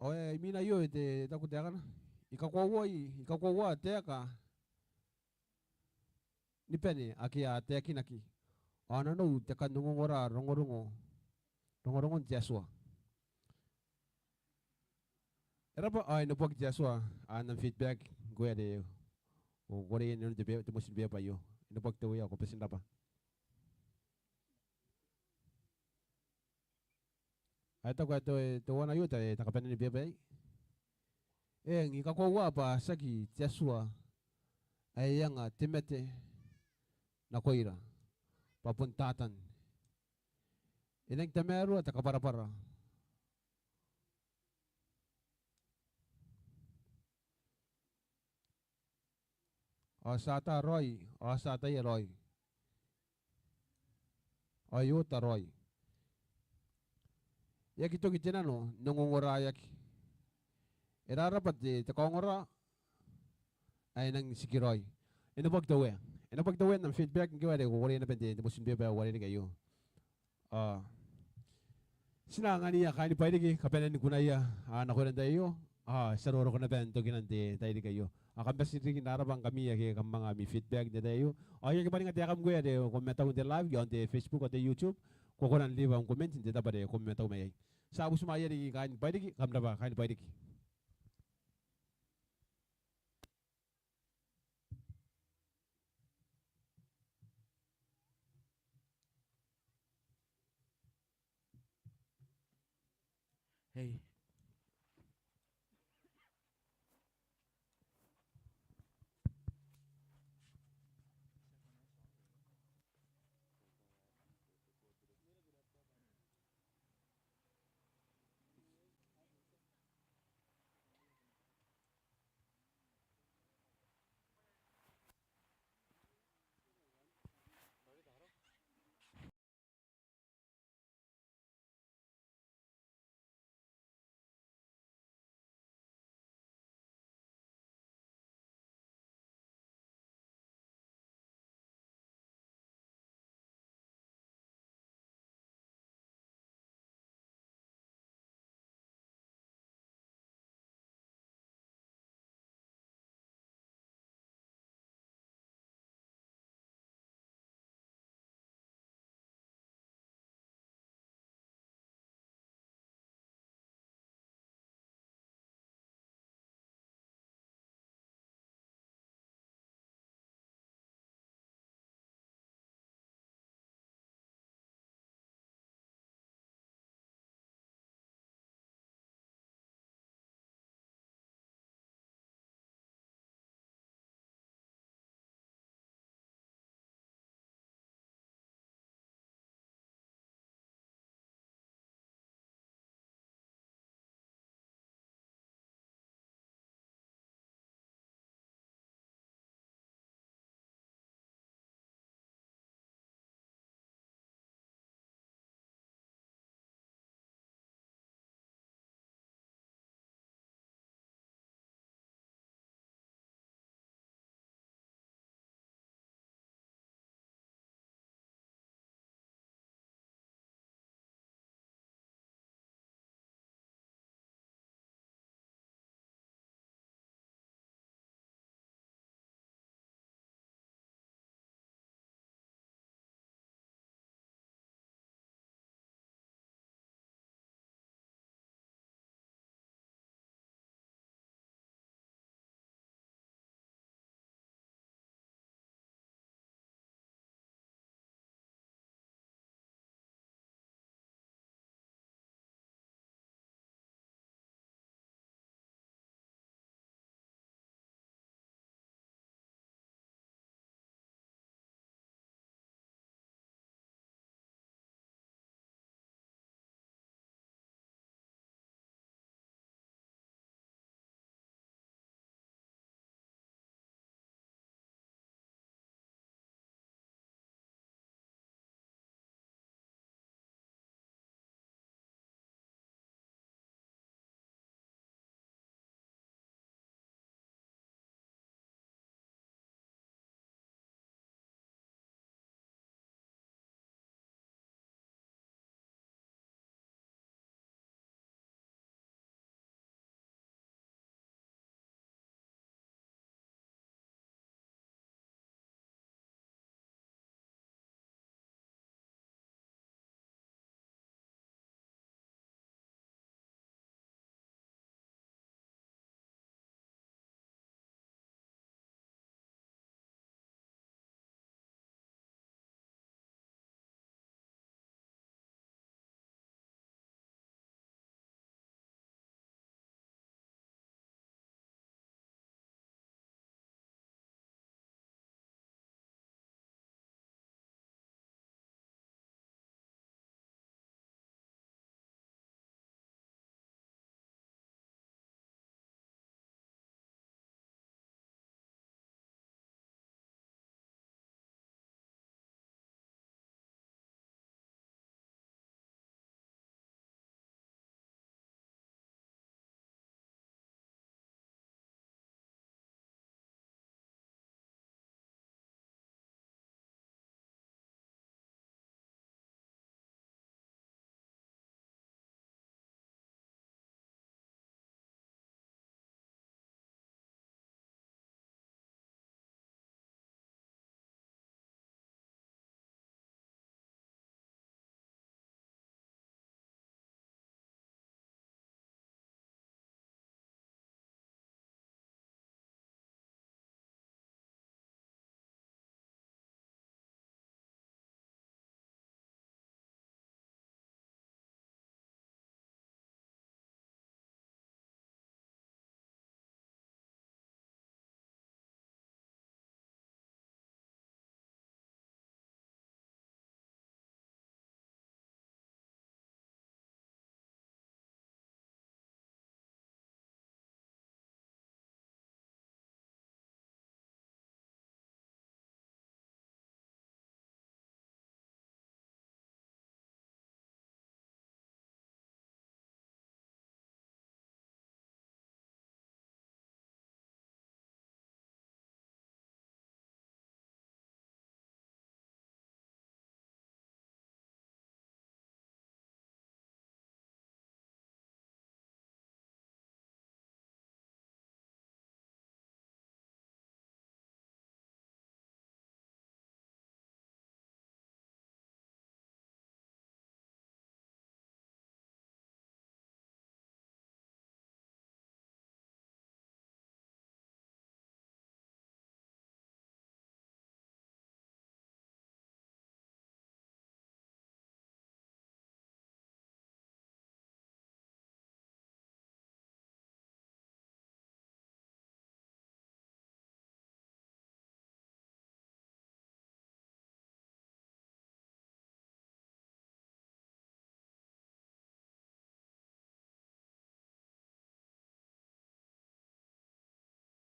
Ao e, imwina aio e te, taku taekana. I kakoauai, I kakoaua taeka ni bane ake a taekinaki. Ao nanou te kan ongongora rongorongo, rongorongon te Atua. E raba, ao e neboaki te Atua, a, n am feedback, ngkoe are ko koreia nanon te be-, te motin beba aio. E neboaki te Uea, ko bati n raba. Ae taku ae te, teuana aio te, te kabanea ni beba aei. Eng, I kakoaua bwa tiaki te Atua ae e anga te mate nakoira, bwa bon Tatan. E nangi tamaroa te kabwarabwara. Ao ti ata raoi, ao ti ataia raoi. Ao e ota raoi. E aki toki te nano n ongongoraeaki. E raraba te, te kaongora ae e nangi tikiraoi. E neboaki te Uea. E neboaki te Uea n am feedback, ngkoe are ko koreia naba n te, te motin beba ae uarereke aio. Ao ti na anganiia kaain Bairiki kabanean kunaia, a, nakoira n tai aio. Ao ti a roroko naba n tokina n te tairiki aio. Ao kam bati riki n rarabwa ngkami ake kam anga ami feedback n te tai aio. Ao I aki bwaninga taekam ngkoe are ko matau n te live, iaon te Facebook ao te YouTube. Ko kona n leave am comment n te tabo are ko matau mai iai. Ti a butimwaeia riki kaain Bairiki, kam rabwa kaain Bairiki. Hei,